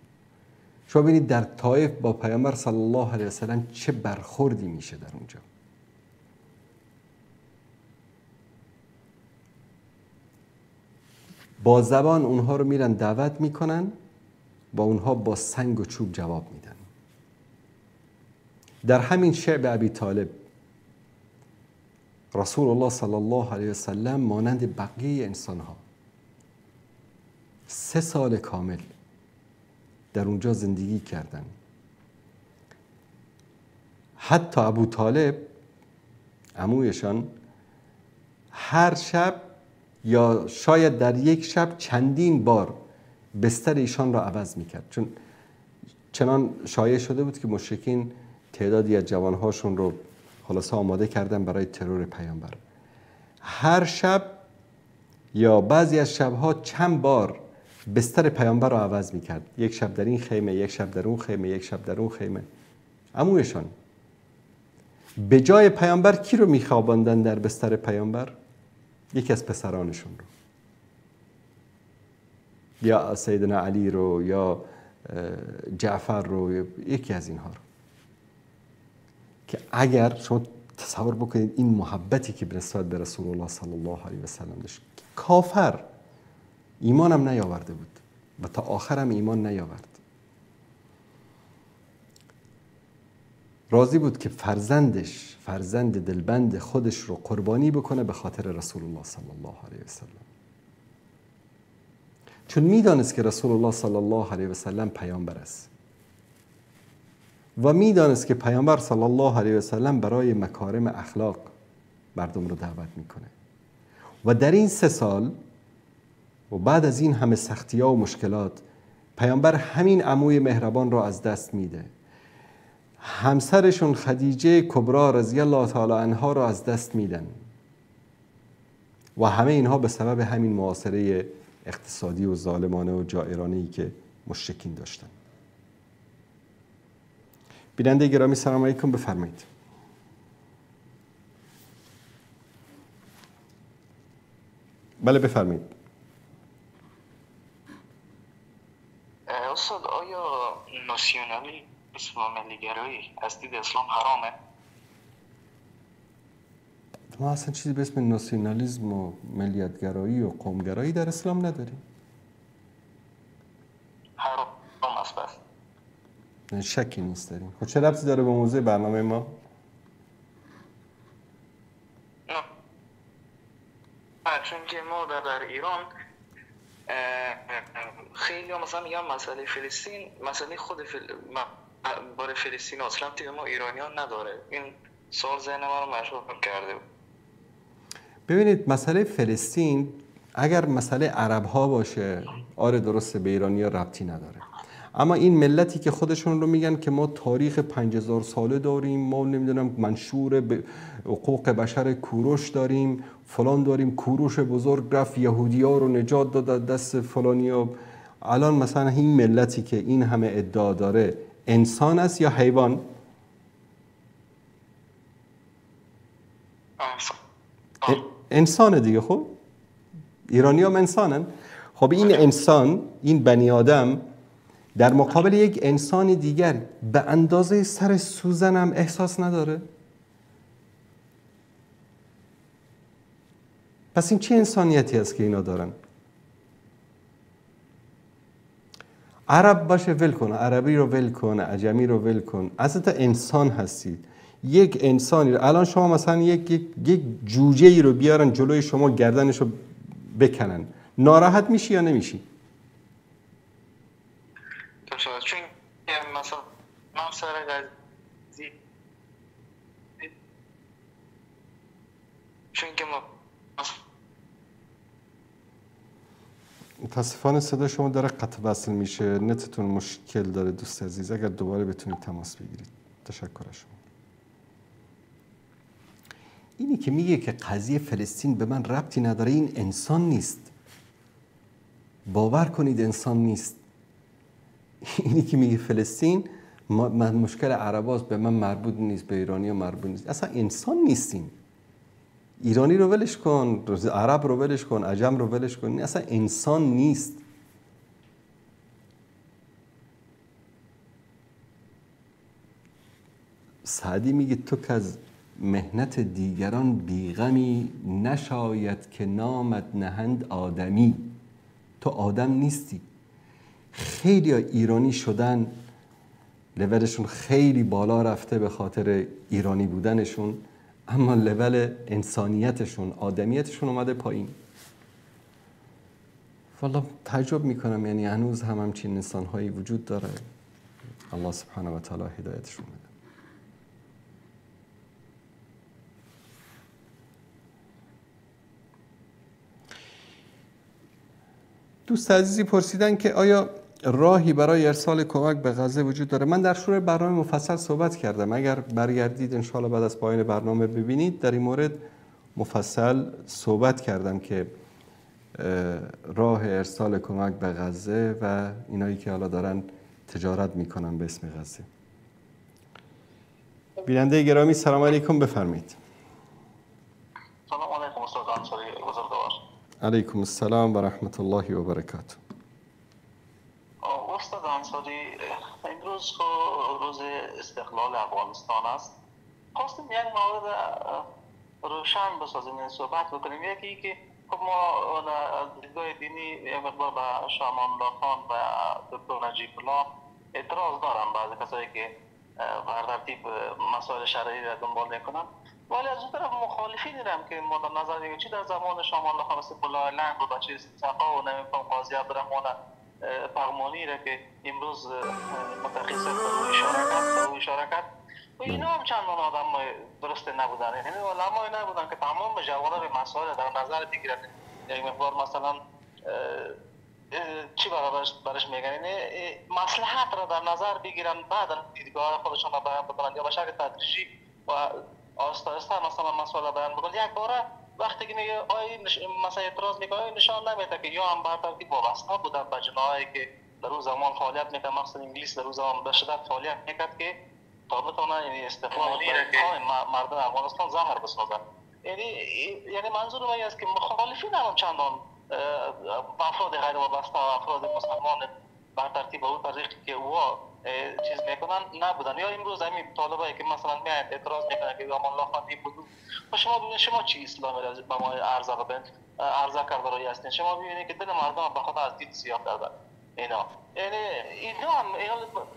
شما ببینید در طائف با پیامبر صلی الله علیه و سلم چه برخوردی میشه در اونجا. با زبان اونها رو میرن دعوت میکنن، با اونها با سنگ و چوب جواب میدن. در همین شعب ابی طالب رسول الله صلی الله علیه و سلم مانند بقیه انسانها 3 سال کامل در اونجا زندگی کردن. حتی ابو طالب عمویشان هر شب یا شاید در یک شب چندین بار بستر ایشان را عوض میکرد، چون چنان شایع شده بود که مشرکین تعدادی از جوانهاشون رو خلاصه آماده کردن برای ترور پیامبر. هر شب یا بعضی از شبها چند بار بستر پیامبر رو عوض میکرد، یک شب در این خیمه، یک شب در اون خیمه، یک شب در اون خیمه. عمویشان به جای پیامبر کی رو میخواباندن در بستر پیامبر؟ یکی از پسرانشون رو، یا سیدنا علی رو، یا جعفر رو، یکی از اینها رو. که اگر شما تصور بکنید این محبتی که نسبت به رسول الله صلی الله علیه و سلم داشت، کافر ایمانم نیاورده بود و تا آخرم ایمان نیاورد، راضی بود که فرزندش، فرزند دلبند خودش رو قربانی بکنه به خاطر رسول الله صلی الله علیه و سلم، چون میدانست که رسول الله صلی الله علیه و سلم پیامبر است و میدانست که پیامبر صلی الله علیه و سلم برای مکارم اخلاق مردم رو دعوت میکنه. و در این 3 سال و بعد از این همه سختی‌ها و مشکلات، پیامبر همین عموی مهربان را از دست میده، همسرشون خدیجه کبرا رضی الله تعالی عنها را از دست میدن و همه اینها به سبب همین معاصره اقتصادی و ظالمانه و جائرانه‌ای که مشرکین داشتن. بیننده گرامی سلام علیکم، بفرمایید. بله بفرمایید. استاد، آیا ناسیونالیسم و ملی‌گرایی از دید اسلام حرامه؟ ما اصلا چیزی به اسم ناسیونالیسم و ملیت‌گرایی و قومگرایی در اسلام نداریم. حرام است پس. شکی نیست داریم. خب چه ربطی داره به موضوع برنامه ما؟ نه، چون که ما در ایران خیلی ها مثلا میگن مسئله فلسطین، مسئله خود بار فلسطین اصلا به ما ایرانیان نداره. این سوال ذهن ما رو مشغول کرده. ببینید مسئله فلسطین اگر مسئله عرب ها باشه، آره درسته، به ایرانی ها ربطی نداره. اما این ملتی که خودشون رو میگن که ما تاریخ 5000 ساله داریم، ما نمیدونم منشور حقوق بشر کوروش داریم، فلان داریم، کوروش بزرگ رفت یهودی‌ها رو نجات داد دست فلانیا. الان مثلا این ملتی که این همه ادعا داره انسان است یا حیوان؟ انسان دیگه. خب ایرانی هم انسانن. خب این انسان، این بنی آدم در مقابل یک انسان دیگر به اندازه سر سوزن هم احساس نداره. پس این چه انسانیتی است که اینا دارن؟ عرب باشه ول کن، عربی رو ول کن، عجمی رو ول کن، اصلا انسان هستید. یک انسانی رو الان شما مثلا یک جوجه ای رو بیارن جلوی شما، گردنش رو بکنن، ناراحت میشی یا نمیشی؟ چون مثلا من سر قضیه، چون که ما متاسفانه صدا شما داره قطع وصل میشه، نتتون مشکل داره دوست عزیز، اگر دوباره بتونید تماس بگیرید. تشکر از شما. اینی که میگه که قضیه فلسطین به من ربطی نداره، این انسان نیست. باور کنید انسان نیست. اینی که میگه فلسطین مشکل عرباست، به من مربوط نیست، به ایرانی مربوط نیست، اصلا انسان نیستیم. ایرانی رو ولش کن، عرب رو ولش کن، عجم رو ولش کن، اصلا انسان نیست. سعدی میگه تو که از مهنت دیگران بیغمی، نشاید که نامت نهند آدمی. تو آدم نیستی. خیلی ایرانی شدن لولشون خیلی بالا رفته به خاطر ایرانی بودنشون، اما لول انسانیتشون، آدمیتشون اومده پایین. والله تعجب میکنم، یعنی هنوز هم همچین انسانهایی وجود داره. الله سبحانه و تعالی هدایتشون بده. دوست عزیزی پرسیدن که آیا راهی برای ارسال کمک به غزه وجود داره؟ من در شروع برنامه مفصل صحبت کردم، اگر برگردید انشاءالله بعد از پایان برنامه ببینید، در این مورد مفصل صحبت کردم که راه ارسال کمک به غزه و اینایی که حالا دارن تجارت میکنن به اسم غزه. بیننده گرامی سلام علیکم، بفرمایید. سلام علیکم استاد انصاری بزرگوار. علیکم السلام و رحمت الله و برکاته. استاد انصاری، امروز روز استقلال افغانستان است. خواستیم یک مورد روشن بسازیم، این صحبت بکنیم. یکی که خب ما از دیدگاه دینی یک مقدار به شامان الله خان و دکتر نجیب الله اعتراض دارم، بعضی کسایی که بر ترتیب مسائل شرعی را دنبال میکنن، ولی از اون طرف مخالفین دارم که ما در نظر میگیریم چی در زمان شامان الله خان مثل بلای لنگ و بچه سقا و نمیفهم قاضی عبدالرحمن پغمانی را که امروز متقی صاحب به او اشاره کرد، و اینا هم چندان آدمای درست نبودن، یعنی علمای نبودن که تمام جوانب مسائل در نظر بگیرن. یک مقدار مثلا چی برش میگن، یعنی مصلحت را در نظر بگیرن، بعد دیدگاه خودشان را بیان بکنن یا به شکل تدریجی و آهسته آهسته مثلا مسائل بیان بکنن. یک باره وقتی که میگه آی مثلا اعتراض میکنه نشان نمیده که یا هم بر ترتیب وابسته بودن به جناحی که در اون زمان فعالیت میکرد، مخصوصا انگلیس در اون زمان به شدت فعالیت میکرد که تا بتونه یعنی استقلال مردم افغانستان زهر بسازه. یعنی منظور من است که مخالفین هم چندان افراد غیر وابسته و افراد مسلمان بر ترتیب او طریقی که او چیز میکنن نبودن. یا امروز همین طالبایی که مثلا میاین اعتراض میکنن که امان الله خان بود، شما ببینید شما چی اسلامی را به ما عرضه کرده روی هستین. شما ببینید که دل مردم به خدا از دید سیاه کردن اینا. یعنی اینا هم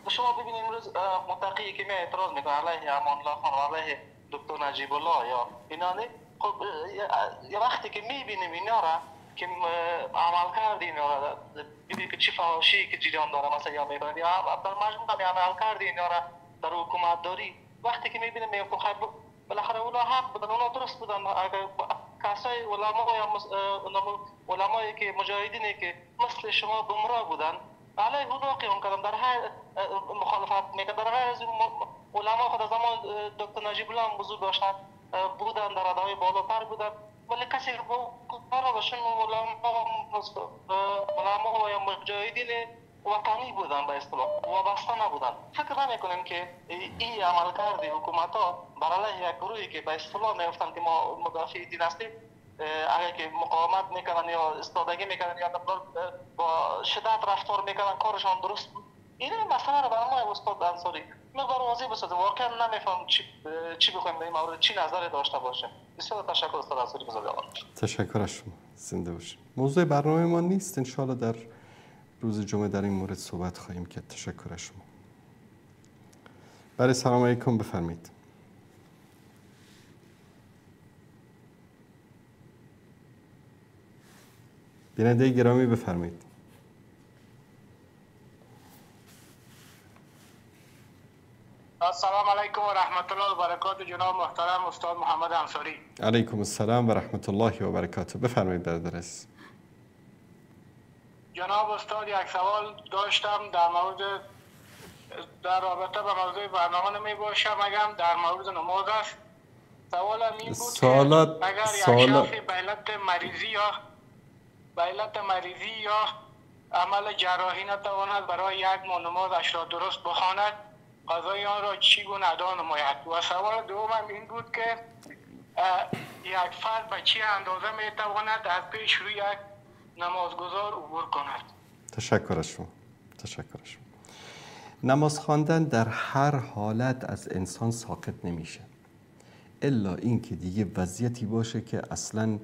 شما ببینید امروز متقی که می اعتراض میکنه علیه امان الله خان و علیه دکتر نجیب الله یا اینا نه، خب یه وقتی که میبینیم اینا را که عمل کرد اینا را ببینید که چه فحاشی که جریان داره مثلا یا میکنن یا در مجموع عمل کرد اینا را در حکومت داری، وقتی که میبینیم میگم خب بالاخره اونا حق بودن، اونا درست بودن. اگر کسای علما یا علمایی که مجاهدینی که مثل شما گمراه بودن علیه اونا قیام کردن، در هر مخالفت میکردن، در غیر از علما خود از زمان دکتر نجیب الله هم حضور داشتن بودن، در رده‌های بالاتر بودن، ولی کسی کار داشتن علما یا مجاهدین وطنی بودن به اصطلاح، وابسته نبودن. فکر نمی‌کنیم که این عملکرد حکومت‌ها بر علیه یک گروهی که به اصطلاح میگفتن که ما مدافع دین هستیم، اگر که مقاومت میکنن یا استادگی میکنن یا با شدت رفتار میکنن کارشان درست بود. این مسئله رو برای ما استاد انصاری مقدار واضح بسازه. واقعا نمیفهم چی بخوایم در این مورد چی نظری داشته باشیم. بسیار تشکر استاد انصاری بزرگوار. تشکر از شما، زنده باشید. موضوع برنامه ما نیست، انشالله در روز جمعه در این مورد صحبت خواهیم کرد. تشکر از شما. برای سلام علیکم، بفرمایید. بیننده گرامی بفرمایید. السلام علیکم و رحمت الله و برکاته جناب محترم استاد محمد انصاری. علیکم السلام و رحمت الله و برکاته. بفرمایید برادر عزیز. جناب استاد یک سوال داشتم در مورد در رابطه با موضوع برنامه نمی باشم، اگر در مورد نماز است. سوالم این بود که اگر یک شخصی به علت مریضی یا عمل جراحی نتواند برای یک ماه نمازش را درست بخواند، قضای آن را چگونه ادا نماید؟ و سوال دومم این بود که یک فرد به چه اندازه میتواند از پیش روی یک نمازگزار عبور کند؟ تشکر از شما. تشکر از شما. نماز خواندن در هر حالت از انسان ساقط نمیشه، الا اینکه دیگه وضعیتی باشه که اصلا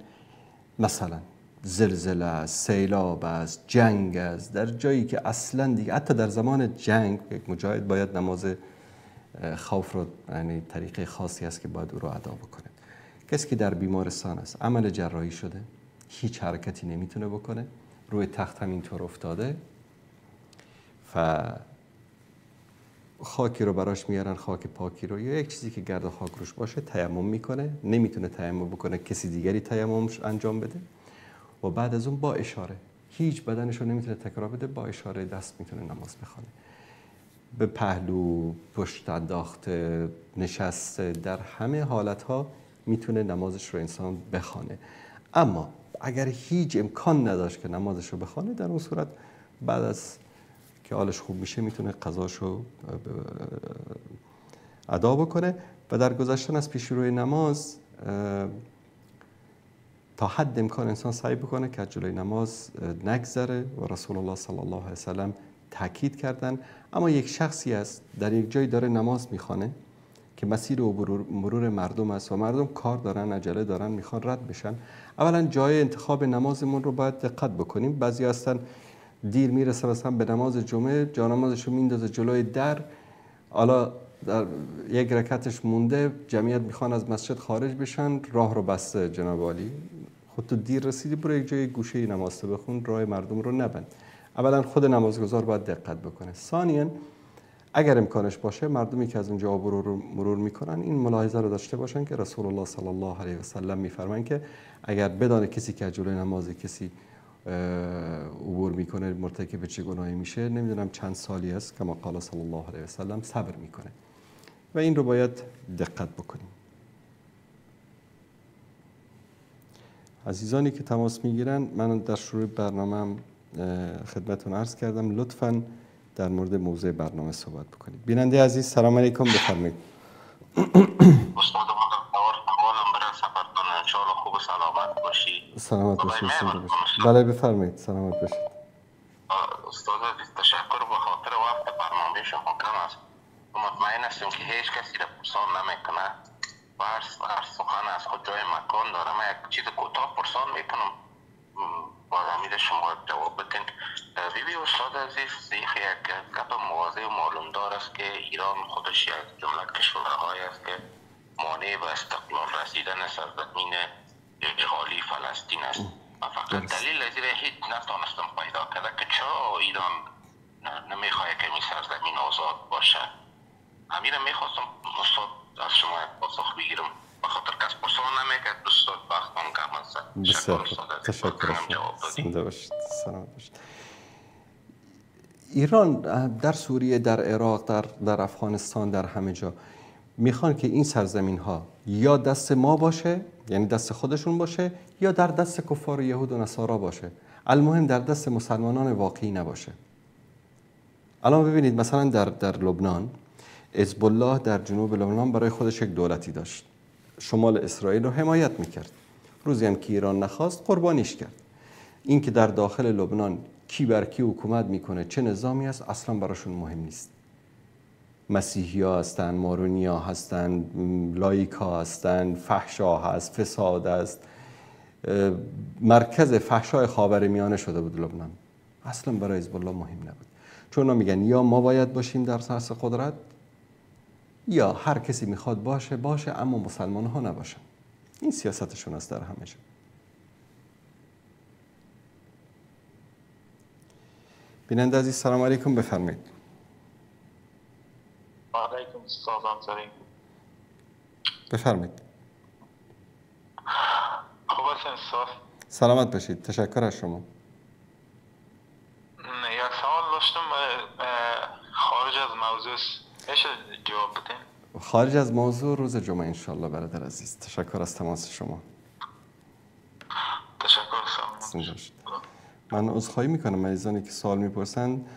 مثلا زلزله است، سیلاب است، جنگ است، در جایی که اصلا دیگه حتی در زمان جنگ یک مجاهد باید نماز خوف رو، یعنی طریقه خاصی است که باید او رو ادا بکنه. کسی که در بیمارستان است، عمل جراحی شده، هیچ حرکتی نمیتونه بکنه، روی تخت هم اینطور افتاده، خاکی رو براش میارن، خاک پاکی رو یا یک چیزی که گرد خاک روش باشه، تیمم میکنه. نمیتونه تیمم بکنه، کسی دیگری تیممش انجام بده و بعد از اون با اشاره، هیچ بدنش رو نمیتونه تکرار بده، با اشاره دست میتونه نماز بخونه. به پهلو، پشت انداخته، نشسته، در همه حالتها میتونه نمازش رو انسان بخوانه. اما اگر هیچ امکان نداشت که نمازش رو بخوانه، در اون صورت بعد از که حالش خوب میشه میتونه قضاش رو ادا بکنه. و در گذشتن از پیش روی نماز تا حد امکان انسان سعی بکنه که از جلوی نماز نگذره و رسول الله صلی الله علیه وسلم تاکید کردن. اما یک شخصی است در یک جایی داره نماز میخوانه که مسیر و مرور مردم است و مردم کار دارن، عجله دارن، میخوان رد بشن. اولا جای انتخاب نمازمون رو باید دقت بکنیم. بعضی هستن دیر میرسه مثلا به نماز جمعه، جا نمازش رو میندازه جلوی در، حالا در یک رکعتش مونده، جمعیت میخوان از مسجد خارج بشن، راه رو بسته. جناب عالی خود تو دیر رسیدی، برو یک جای گوشه نماز بخون، راه مردم رو نبند. اولا خود نمازگزار باید دقت بکنه. ثانیا اگر امکانش باشه مردمی که از اونجا عبور مرور میکنن این ملاحظه رو داشته باشن که رسول الله صلی الله علیه و سلم میفرمایند که اگر بدانه کسی که از جلوی نماز کسی عبور میکنه مرتکب چه گناهی میشه، نمیدونم چند سالی است، کما قال صلی الله علیه و سلم، صبر میکنه. و این رو باید دقت بکنیم. عزیزانی که تماس میگیرن، من در شروع برنامه‌ام خدمتتون عرض کردم لطفاً در مورد موضوع برنامه صحبت بکنید. بیننده عزیز سلام علیکم، بفرمایید. استاد برای سفرتون ان شاء الله خوب و سلامت باشید. سلامت باشید. بله بفرمایید، سلامت باشید. استاد عزیز تشکر به خاطر وقت برنامه شما کم است. مطمئن هستم که هیچ کسی را پرسان نمیکنه و هر سخن از خود جای مکان داره. من یک چیز کوتاه پرسان میکنم، با امید شما جواب بدین. ببین استاد عزیز، یک گپ مواضع و معلوم دار است که ایران خودش یک جمله کشورهای است که مانع به استقلال رسیدن سرزمین اشغالی فلسطین است. و فقط دلیل از این هیچ نتانستم پیدا کرده که چرا ایران نمیخواد که این سرزمین آزاد باشه. همین را میخواستم استاد از شما پاسخ بگیرم، به خاطر کس پرسان نمیکرد. استاد وقتان کم است. بسیار تشکر، زنده باشید، سلامت باشید. ایران در سوریه، در عراق، در افغانستان، در همه جا میخوان که این سرزمین ها یا دست ما باشه، یعنی دست خودشون باشه، یا در دست کفار و یهود و نصارا باشه. المهم در دست مسلمانان واقعی نباشه. الان ببینید مثلا در لبنان، حزب الله در جنوب لبنان برای خودش یک دولتی داشت، شمال اسرائیل رو حمایت میکرد. روزی هم که ایران نخواست قربانیش کرد. این که در داخل لبنان کی بر کی حکومت میکنه، چه نظامی است، اصلا براشون مهم نیست. مسیحی ها هستن، مارونی ها هستن، لایک ها هستن، فحشا هست، فساد است. مرکز فحشای خاورمیانه شده بود لبنان. اصلا برای حزب الله مهم نبود، چون اونا میگن یا ما باید باشیم در سرس قدرت، یا هر کسی میخواد باشه باشه، اما مسلمان ها نباشن. این سیاستشون است در همه جا. بیننده عزیز سلام علیکم، بفرمایید. علیکم السلام. بفرمایید. خوب هستین؟ سلامت باشید، تشکر از شما. یک سوال داشتم خارج از موضوع، میشه جواب بدین؟ خارج از موضوع روز جمعه انشالله برادر عزیز. تشکر از تماس شما. تشکر. من عذرخواهی میکنم عزیزانی که سوال میپرسند.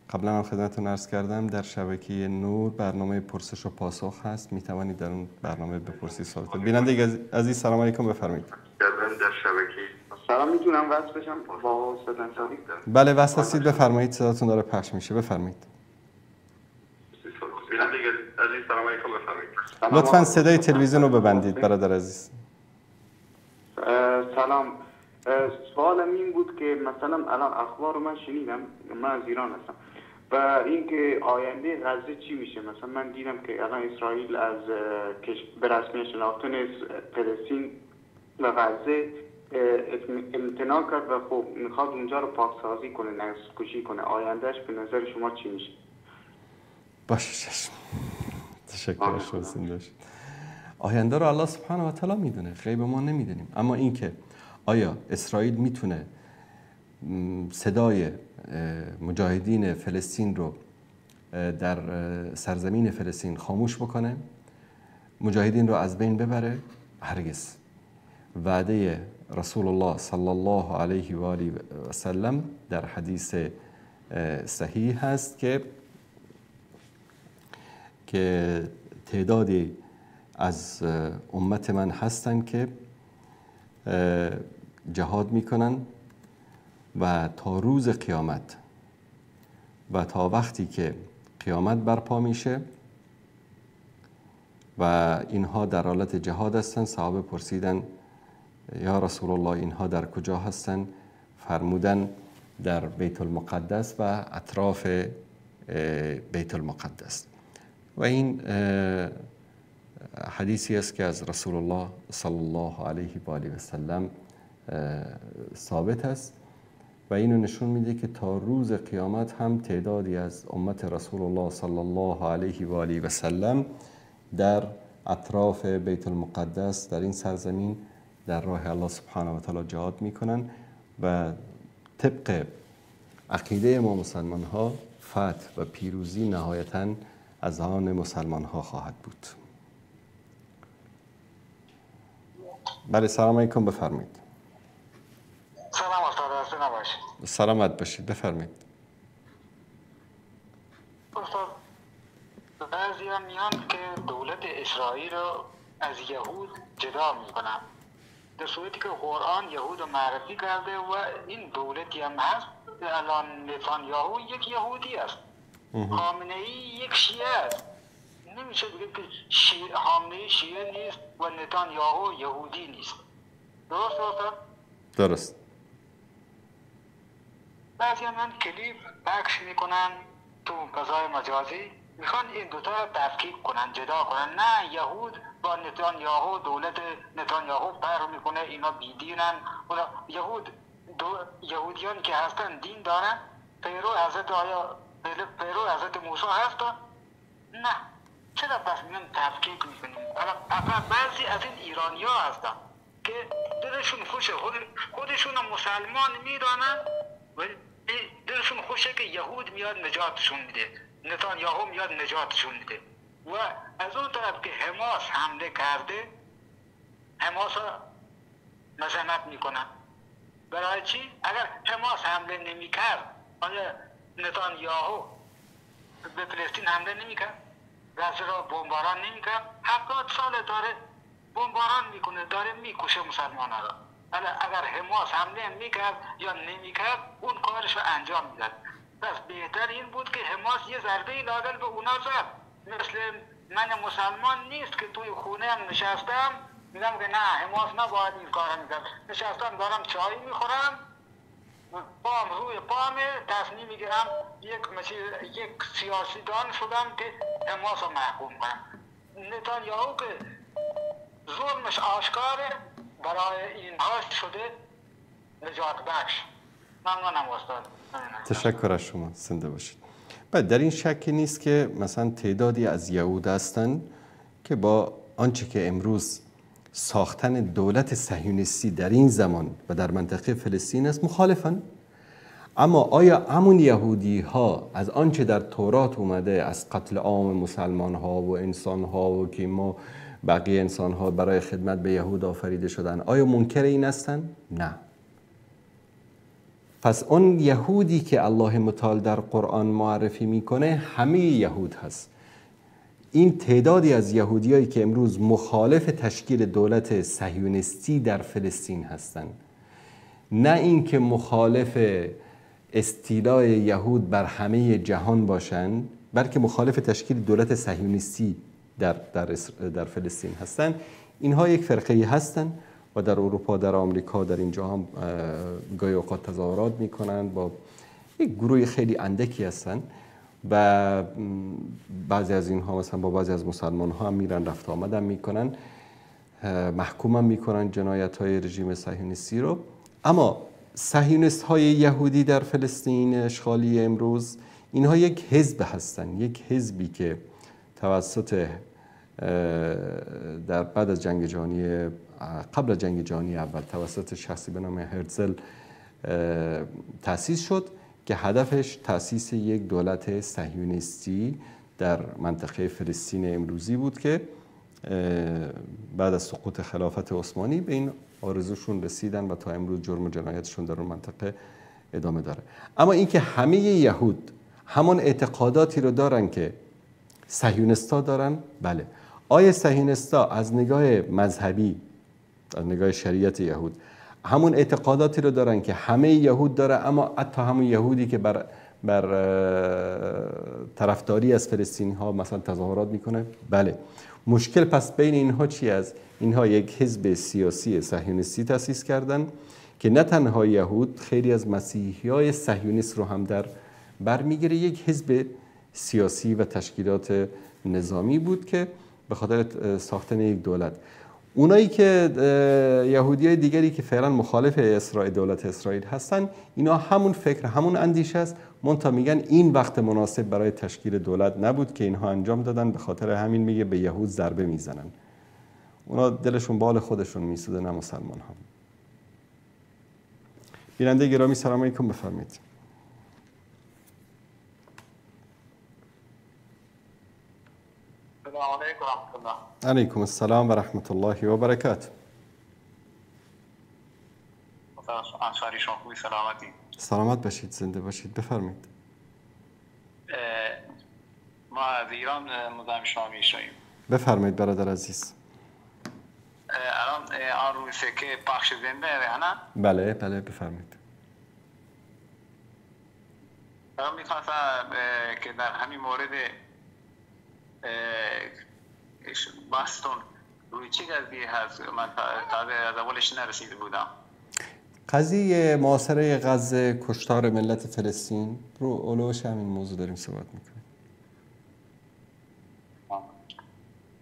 قبلا هم خدمتتون عرض کردم در شبکه نور برنامه پرسش و پاسخ هست، میتوانید در اون برنامه بپرسید سوالتون. بیننده عزیز سلام علیکم، بفرمایید. در شبکه سلام، میتونم وصل بشم با استاد انصاری؟ بله وصل هستید، بفرمایید، صداتون داره پخش میشه، بفرمایید. بیننده عزیز سلام علیکم، بفرمایید. لطفاً صدای تلویزیون رو ببندید برادر عزیز. سلام، سوالم این بود که مثلا الان اخبار رو من شنیدم، من از ایران هستم، و اینکه آینده غزه چی میشه. مثلا من دیدم که الان اسرائیل از به رسمیت شناختن فلسطین و غزه امتناع کرد و خب میخواد اونجا رو پاکسازی کنه، نسل کشی کنه. آیندهش به نظر شما چی میشه؟ باشه چشم، تشکر از شما. آینده رو الله سبحانه و تعالی میدونه، غیب ما نمیدونیم. اما اینکه آیا اسرائیل میتونه صدای مجاهدین فلسطین رو در سرزمین فلسطین خاموش بکنه، مجاهدین رو از بین ببره؟ هرگز. وعده رسول الله صلی الله علیه و آله و سلم در حدیث صحیح هست که تعدادی از امت من هستند که جهاد میکنن و تا روز قیامت و تا وقتی که قیامت برپا میشه و اینها در حالت جهاد هستند. صحابه پرسیدن یا رسول الله اینها در کجا هستند؟ فرمودن در بیت المقدس و اطراف بیت المقدس. و این حدیثی است که از رسول الله صلی الله علیه و آله و سلم ثابت است. و اینو نشون میده که تا روز قیامت هم تعدادی از امت رسول الله صلی الله علیه و آله و سلم در اطراف بیت المقدس در این سرزمین در راه الله سبحانه و تعالی جهاد میکنن و طبق عقیده ما مسلمان ها فتح و پیروزی نهایتاً از آن مسلمان ها خواهد بود. بله، سلام علیکم، بفرمایید. سلام استاد، خسته نباشید. سلامت باشید، بفرمایید. استاد، بعضی هم میان که دولت اسرائیل رو از یهود جدا میکنن، در صورتی که قرآن یهود رو معرفی کرده و این دولتی هم هست. الان نتانیاهو یک یهودی است، خامنه ای یک شیعه است. نمیشه بگه که خامنه ای شیعه نیست و نتانیاهو یهودی نیست. درست استاد؟ درست. بعضی هم کلیپ پخش میکنن تو فضای مجازی، میخوان این دوتا رو تفکیک کنن، جدا کنن. نه، یهود با نتانیاهو، دولت نتانیاهو فرق میکنه، اینا بیدینن. یهود یهودیان که هستن دین دارن، پیرو حضرت آیا پیرو حضرت موسی هستن؟ نه. چرا پس میان تفکیک میکنیم؟ بعضی از این ایرانی ها هستن که دلشون خوشه، خودشون مسلمان میدانن ولی دلشون خوشه که یهود میاد نجاتشون میده، نتانیاهو میاد نجاتشون میده. و از اون طرف که حماس حمله کرده، حماس مذمت میکنن. برای چی؟ اگر حماس حمله نمیکرد، آیا نتانیاهو به فلسطین حمله نمیکرد؟ غزه را بمباران نمیکرد؟ 70 سال داره بمباران میکنه، داره میکشه مسلمان را. اگر حماس حمله میکرد یا نمیکرد، اون کارش رو انجام میداد. پس بهتر این بود که حماس یه ضربه لااقل به اونا زد. مثل من مسلمان نیست که توی خونه هم نشستم میگم که نه حماس نباید این کار میکرد، نشستم دارم چای میخورم، پام روی پامه، تصمیم میگیرم یک سیاسی دان شدم که حماس رو محکوم کنم. نتانیاهو که ظلمش آشکاره، برای اینها شده نجات بخش. ممنونم استاد. تشکر از شما، زنده باشید. بعد در این شک نیست که مثلا تعدادی از یهود هستند که با آنچه که امروز ساختن دولت صهیونیستی در این زمان و در منطقه فلسطین است مخالفن. اما آیا همون یهودی ها از آنچه در تورات اومده، از قتل عام مسلمان ها و انسان ها و که ما بقیه انسان ها برای خدمت به یهود آفریده شدن، آیا منکر این هستن؟ نه. پس اون یهودی که الله متعال در قرآن معرفی میکنه همه یهود هست. این تعدادی از یهودیایی که امروز مخالف تشکیل دولت صهیونیستی در فلسطین هستند، نه اینکه مخالف استیلای یهود بر همه جهان باشند، بلکه مخالف تشکیل دولت صهیونیستی در فلسطین هستند. اینها یک فرقه هستند و در اروپا، در آمریکا، در اینجا هم گاهی اوقات تظاهرات میکنند، با یک گروه خیلی اندکی هستند و بعضی از اینها مثلا با بعضی از مسلمان ها هم میرن رفت آمد هم میکنن، محکوم هم میکنن جنایت های رژیم صهیونیستی رو. اما صهیونیست های یهودی در فلسطین اشغالی امروز، اینها یک حزب هستند، یک حزبی که توسط در بعد از جنگ جهانی، قبل از جنگ جهانی اول، توسط شخصی به نام هرتزل تأسیس شد که هدفش تأسیس یک دولت صهیونیستی در منطقه فلسطین امروزی بود که بعد از سقوط خلافت عثمانی به این آرزوشون رسیدن و تا امروز جرم و جنایتشون در اون منطقه ادامه داره. اما اینکه همه یهود همون اعتقاداتی رو دارن که صهیونیستا دارن، بله. آیا صهیونیستا از نگاه مذهبی، از نگاه شریعت یهود، همون اعتقاداتی رو دارن که همه یهود داره، اما حتی همون یهودی که بر طرفداری از فلسطینی ها مثلا تظاهرات میکنه؟ بله. مشکل پس بین اینها چی است؟ اینها یک حزب سیاسی صهیونیستی تأسیس کردن که نه تنها یهود، خیلی از مسیحیای صهیونیست رو هم در بر میگیره. یک حزب سیاسی و تشکیلات نظامی بود که به خاطر ساختن یک دولت. اونایی که یهودیای دیگری که فعلا مخالف اسرائیل، دولت اسرائیل هستن، اینا همون فکر، همون اندیشه است، منتها میگن این وقت مناسب برای تشکیل دولت نبود که اینها انجام دادن، به خاطر همین میگه به یهود ضربه میزنن. اونا دلشون بال خودشون میسوده، نه مسلمان ها. بیننده گرامی سلام علیکم، بفرمایید. سلام علیکم و رحمت الله. علیکم السلام و رحمت الله و برکاته. انصاری شما خوبی؟ سلامتی. سلامت باشید، زنده باشید، بفرمایید. ما از ایران مزاحم شما میشویم. بفرمایید برادر عزیز. الان آن روی سکه پخش زنده نه؟ بله بله، بفرمایید. الان میخواستم که در همین مورد بحثتون روی چه قضیه هست، من تازه از اولش نرسیده بودم. قضیه محاصره غزه، کشتار ملت فلسطین، رو اولوش همین موضوع داریم صحبت میکنیم.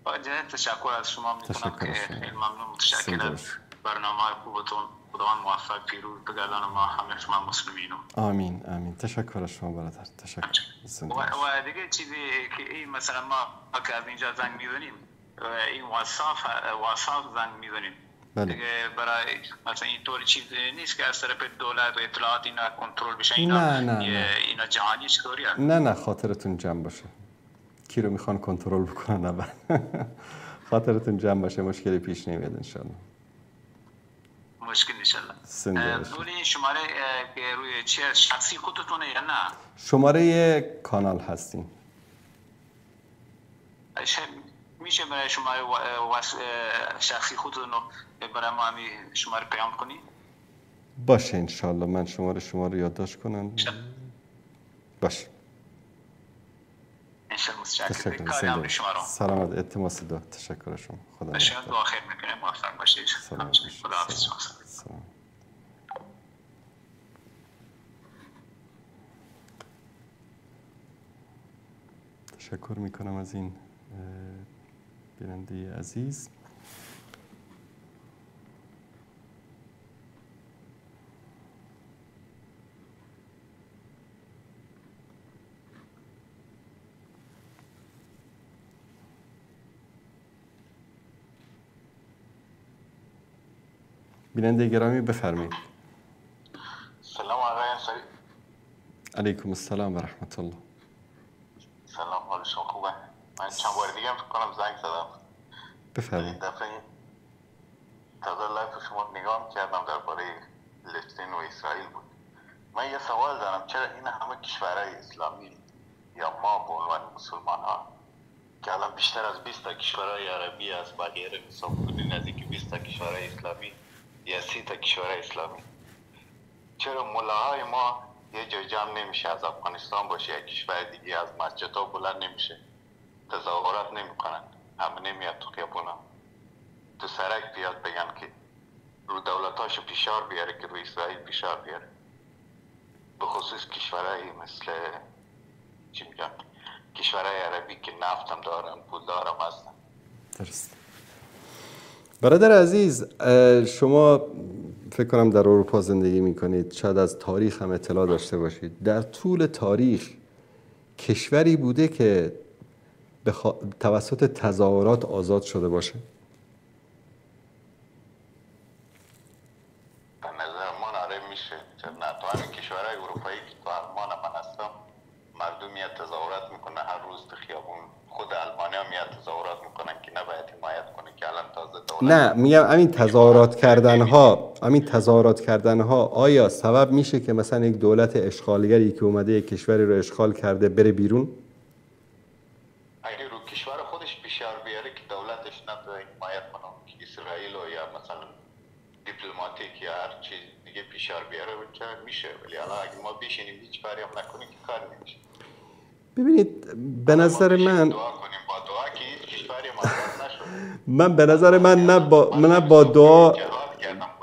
با جهت تشکر از شما میکنم که خیلی ممنون، متشکرم از برنامه خوبتون. خداوند موفق پیروز بگردان ما همه شما مسلمینو. آمین آمین. تشکر از شما برادر، تشکر. و دیگه چیزی که این مثلا ما که از اینجا زنگ میزنیم، این واتساپ زنگ میزنیم. بله. دیگه برای مثلا اینطور چیز نیست که از طرف دولت و اطلاعات اینا کنترل بشه. اینا نه نه نه. اینا جهانی چطوریه؟ نه نه، خاطرتون جمع باشه. کی رو میخوان کنترل بکنن اول؟ خاطرتون جمع باشه، مشکلی پیش نمیاد انشالله. مشکل انشالله. این شماره که روی چه شخصی خودتونه یا نه؟ شماره کانال هستیم. میشه برای شماره شخصی خودتون رو برای ما همین شماره پیام کنی؟ باشه انشالله، من شماره شما رو یادداشت کنم. باشه. انشالله. شما رو. سلامت، التماس دعا. تشکر از شما. خدا نگهدار. دعا خیر میکنیم. موفق باشید. خدا حافظ. سلام. تشکر میکنم از این بیننده عزیز. بیننده گرامی بفرمایید. سلام علیکم. علیکم السلام و رحمت الله. سلام، حال شما خوبه؟ من چند بار دیگه هم فکر کنم زنگ زدم. بفرمایید. این دفعه تازه live شما نگاه کردم، درباره فلسطین و اسرائیل بود. من یه سوال دارم، چرا این همه کشورهای اسلامی یا ما به عنوان مسلمان ها که الان بیشتر از 20 تا کشورهای عربی از بقیه رو حساب کنید، نزدیک 20 تا کشورهای اسلامی یا 30 تا کشور اسلامی، چرا ملاهای ما یه جای جمع نمیشه، از افغانستان باشه یا کشور دیگه، از مسجدها بلند نمیشه، تظاهرات نمیکنن، همه نمیاد تو خیابونا، تو سرک بیاد بگن که رو دولتاشو فشار بیاره، که رو اسرائیل فشار بیاره، به خصوص کشورهای مثل چی میگن، کشورهای عربی که نفت هم دارن، پول دارم هستن. درست. برادر عزیز، شما فکر کنم در اروپا زندگی میکنید، شاید از تاریخ هم اطلاع داشته باشید. در طول تاریخ کشوری بوده که توسط تظاهرات آزاد شده باشه؟ به نظر من آره میشه. چرا نه؟ تو همین کشورهای اروپایی که تو آلمان من هستم، مردم میاد تظاهرات میکنه هر روز تو خیابون. خود آلمانیا میاد تظاهرات میکنن که نباید حمایت کنه که الان تازه دولت. نه میگم همین تظاهرات کردن ها، همین تظاهرات کردن ها آیا سبب میشه که مثلا یک دولت اشغالگری که اومده یک کشوری رو اشغال کرده بره بیرون؟ اگه رو کشور خودش فشار بیاره که دولتش نتونه حمایت کنه اسرائیل و یا مثلا دیپلماتیک یا هر چیز دیگه فشار بیاره میشه، ولی الان اگه ما بشینیم هیچ کاری هم نکنیم که کار نمیشه. ببینید به نظر من من به نظر من نه با دعا،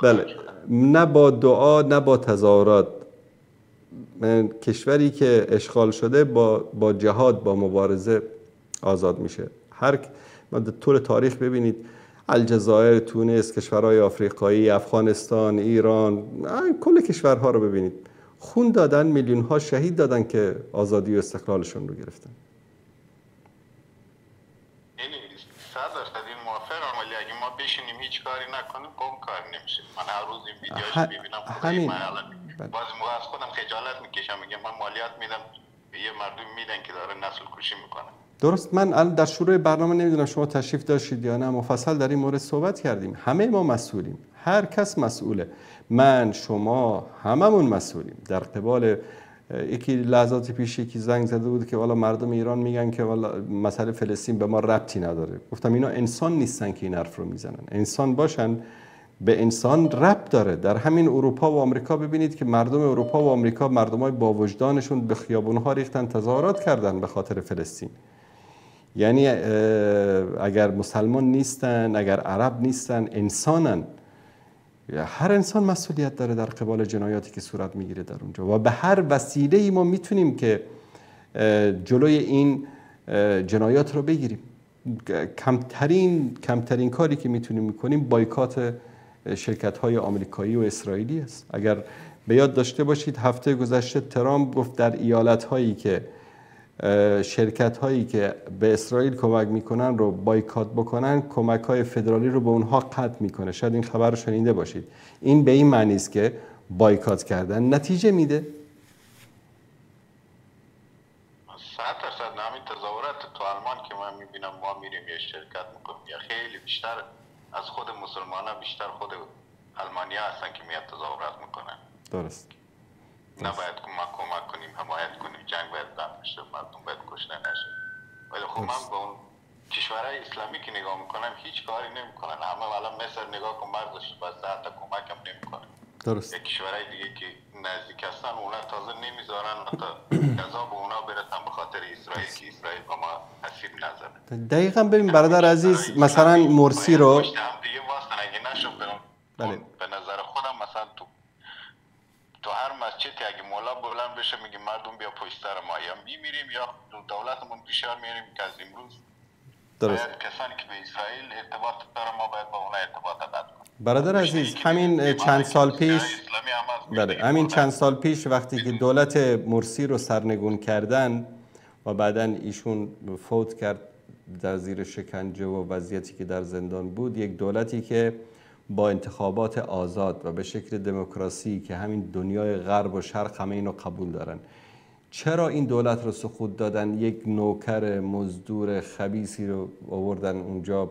بله، نه با دعا نه با تظاهرات، من کشوری که اشغال شده با جهاد، با مبارزه آزاد میشه. هر ما در طول تاریخ ببینید الجزایر، تونس، کشورهای آفریقایی، افغانستان، ایران، کل کشورها رو ببینید، خون دادن، میلیون ها شهید دادن که آزادی و استقلالشون رو گرفتن. یعنی 100% این موافقم، ولی اگه ما بشینیم هیچ کاری نکنیم قوم کار نمیشه. من هر روز این ویدیوش میبینم، همین باز موقع از خودم خجالت میکشم، میگم من مالیات میدم به یه مردم میدن که داره نسل کشی میکنه. درست. من الان در شروع برنامه نمیدونم شما تشریف داشتید یا نه، مفصل در این مورد صحبت کردیم. همه ما مسئولیم، هر کس مسئوله، من، شما، هممون مسئولیم در قبال. یکی لحظات پیش یکی زنگ زده بود که والا مردم ایران میگن که والا مسئله فلسطین به ما ربطی نداره. گفتم اینا انسان نیستن که این حرف رو میزنن. انسان باشن به انسان ربط داره. در همین اروپا و آمریکا ببینید که مردم اروپا و آمریکا، مردمای با وجدانشون به خیابون‌ها ریختن، تظاهرات کردن به خاطر فلسطین. یعنی اگر مسلمان نیستن، اگر عرب نیستن، انسانن. هر انسان مسئولیت داره در قبال جنایاتی که صورت میگیره در اونجا و به هر وسیله ما میتونیم که جلوی این جنایات رو بگیریم. کمترین کاری که میتونیم میکنیم بایکات شرکت های آمریکایی و اسرائیلی است. اگر به یاد داشته باشید هفته گذشته ترامپ گفت در ایالت هایی که شرکت هایی که به اسرائیل کمک میکنن رو بایکات بکنن، کمک های فدرالی رو به اونها قطع میکنه. شاید این خبر رو شنیده باشید. این به این معنی است که بایکات کردن نتیجه میده. 100%. همین تظاهرات تو آلمان که من میبینم ما میریم یه شرکت میکنیم، یا خیلی بیشتر از خود مسلمان ها بیشتر خود آلمانی ها هستن که میاد تظاهرات میکنن. درست. نباید ما کمک کنیم، حمایت کنیم، جنگ باید بند بشه، مردم باید کشته نشه. ولی خب من به اون کشورهای اسلامی که نگاه میکنم هیچ کاری نمیکنن. همه الان مصر نگاه کن، مرزش بسته، حتی کمک هم نمیکنه. درست. کشورهای دیگه که نزدیک هستن اونا تازه نمیذارن حتی غذا به اونا برسن به خاطر اسرائیل که اسرائیل با ما اسیر نزنه. دقیقاً. ببین برادر عزیز، مثلا مرسی رو هم دیگه واسطن اگه نشو به نظر خودم مثلا تو هر مسجدی اگه مولا بلند بشه میگه مردم بیا پشت سر ما، یا میمیریم یا دولتمون فشار میاریم که از امروز درست باید کسانی که به اسرائیل ارتباط داره ما باید با اونا ارتباط قطع کنیم. برادر عزیز، همین چند سال پیش، بله، همین چند سال پیش وقتی که دولت مرسی رو سرنگون کردن و بعداً ایشون فوت کرد در زیر شکنجه و وضعیتی که در زندان بود، یک دولتی که با انتخابات آزاد و به شکل دموکراسی که همین دنیای غرب و شرق همه اینو قبول دارن، چرا این دولت رو سقوط دادن؟ یک نوکر مزدور خبیثی رو آوردن اونجا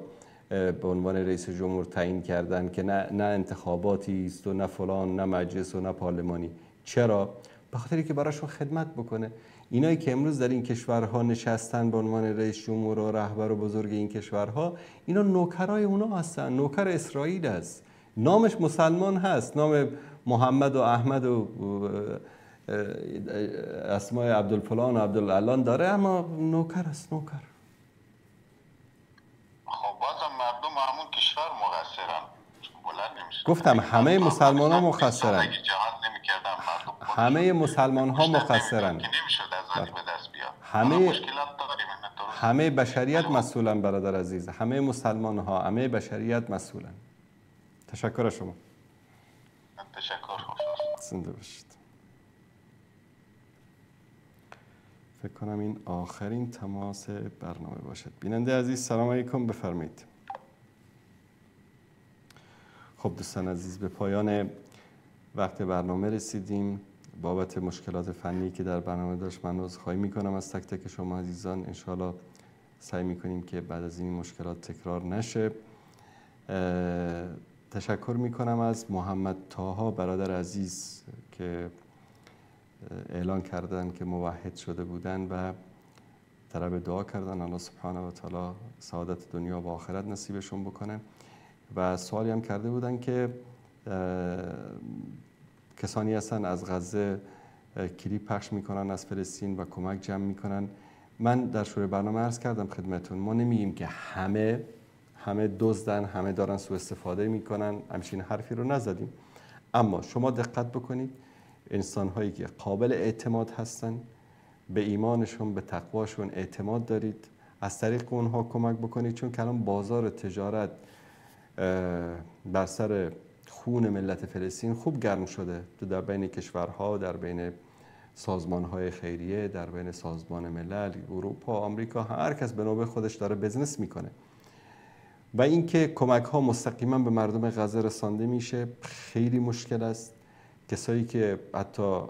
به عنوان رئیس جمهور تعیین کردن که نه انتخاباتی است و نه فلان، نه مجلس و نه پارلمانی. چرا؟ به خاطر که براشون خدمت بکنه. اینایی که امروز در این کشورها نشستن به عنوان رئیس جمهور و رهبر و بزرگ این کشورها، اینا نوکرای اونا هستن، نوکر اسرائیل است. نامش مسلمان هست، نام محمد و احمد و اسمای عبدالفلان و عبدالعلان داره، اما نوکر است، نوکر. خب بازم مردم همون کشور مقصرن. بلند نمیشه. گفتم همه مسلمان ها مقصرن. همه مسلمان ها مقصرن. همه بشریت مسئولن برادر عزیز، همه مسلمان ها، همه بشریت مسئولن. تشکر از شما. تشکر. زنده باشید. فکر کنم این آخرین تماس برنامه باشد. بیننده عزیز سلام علیکم، بفرمایید. خب دوستان عزیز، به پایان وقت برنامه رسیدیم. بابت مشکلات فنی که در برنامه داشت من عذرخواهی میکنم از تک تک شما عزیزان. انشالله سعی میکنیم که بعد از این مشکلات تکرار نشه. تشکر میکنم از محمد طاها برادر عزیز که اعلان کردن که موحد شده بودن و طلب دعا کردن. الله سبحانه و تعالی سعادت دنیا و آخرت نصیبشون بکنه. و سوالی هم کرده بودن که کسانی هستن از غزه کلیپ پخش میکنن از فلسطین و کمک جمع میکنن. من در شروع برنامه عرض کردم خدمتون، ما نمیگیم که همه دزدن، همه دارن سوء استفاده میکنن، همچین حرفی رو نزدیم. اما شما دقت بکنید، انسان هایی که قابل اعتماد هستن، به ایمانشون، به تقواشون اعتماد دارید، از طریق اونها کمک بکنید، چون که الان بازار تجارت بر سر خون ملت فلسطین خوب گرم شده، در بین کشورها، در بین سازمان‌های خیریه، در بین سازمان ملل، اروپا، آمریکا، هر کس به نوبه خودش داره business میکنه. و اینکه کمک ها مستقیما به مردم غزه رسانده میشه خیلی مشکل است. کسایی که حتی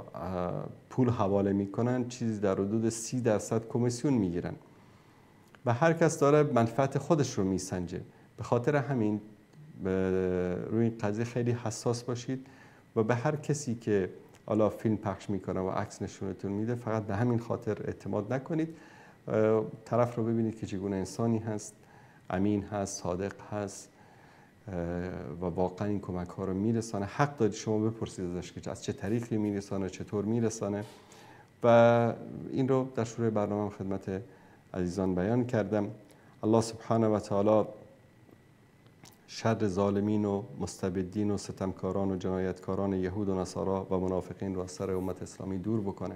پول حواله میکنن چیزی در حدود 30% کمیسیون میگیرن و هر کس داره منفعت خودش رو میسنجه. به خاطر همین روی این قضیه خیلی حساس باشید و به هر کسی که حالا فیلم پخش میکنه و عکس نشونتون میده فقط به همین خاطر اعتماد نکنید. طرف رو ببینید که چگونه انسانی هست، امین هست، صادق هست و واقعا این کمک ها رو میرسانه. حق دارید شما بپرسید ازش که از چه طریقی میرسانه، چطور میرسانه. و این رو در شروع برنامه خدمت عزیزان بیان کردم. الله سبحانه و تعالی شر ظالمین و مستبدین و ستمکاران و جنایتکاران یهود و نصارا و منافقین رو از سر امت اسلامی دور بکنه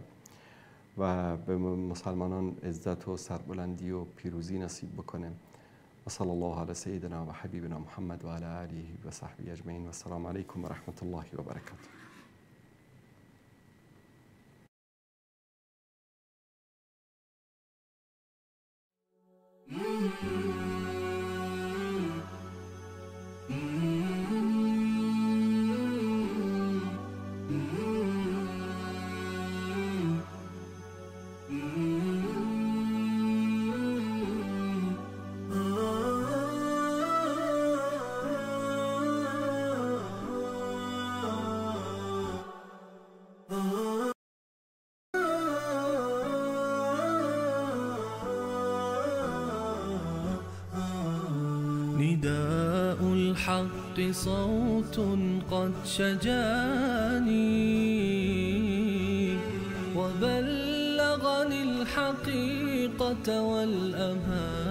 و به مسلمانان عزت و سربلندی و پیروزی نصیب بکنه. و صلی الله علی سیدنا و حبیبنا محمد و علی آله و صحبه اجمعین. و السلام علیکم و رحمت الله و برکاته. نداء الحق صوت قد شجاني وبلغني الحقيقة والأماني.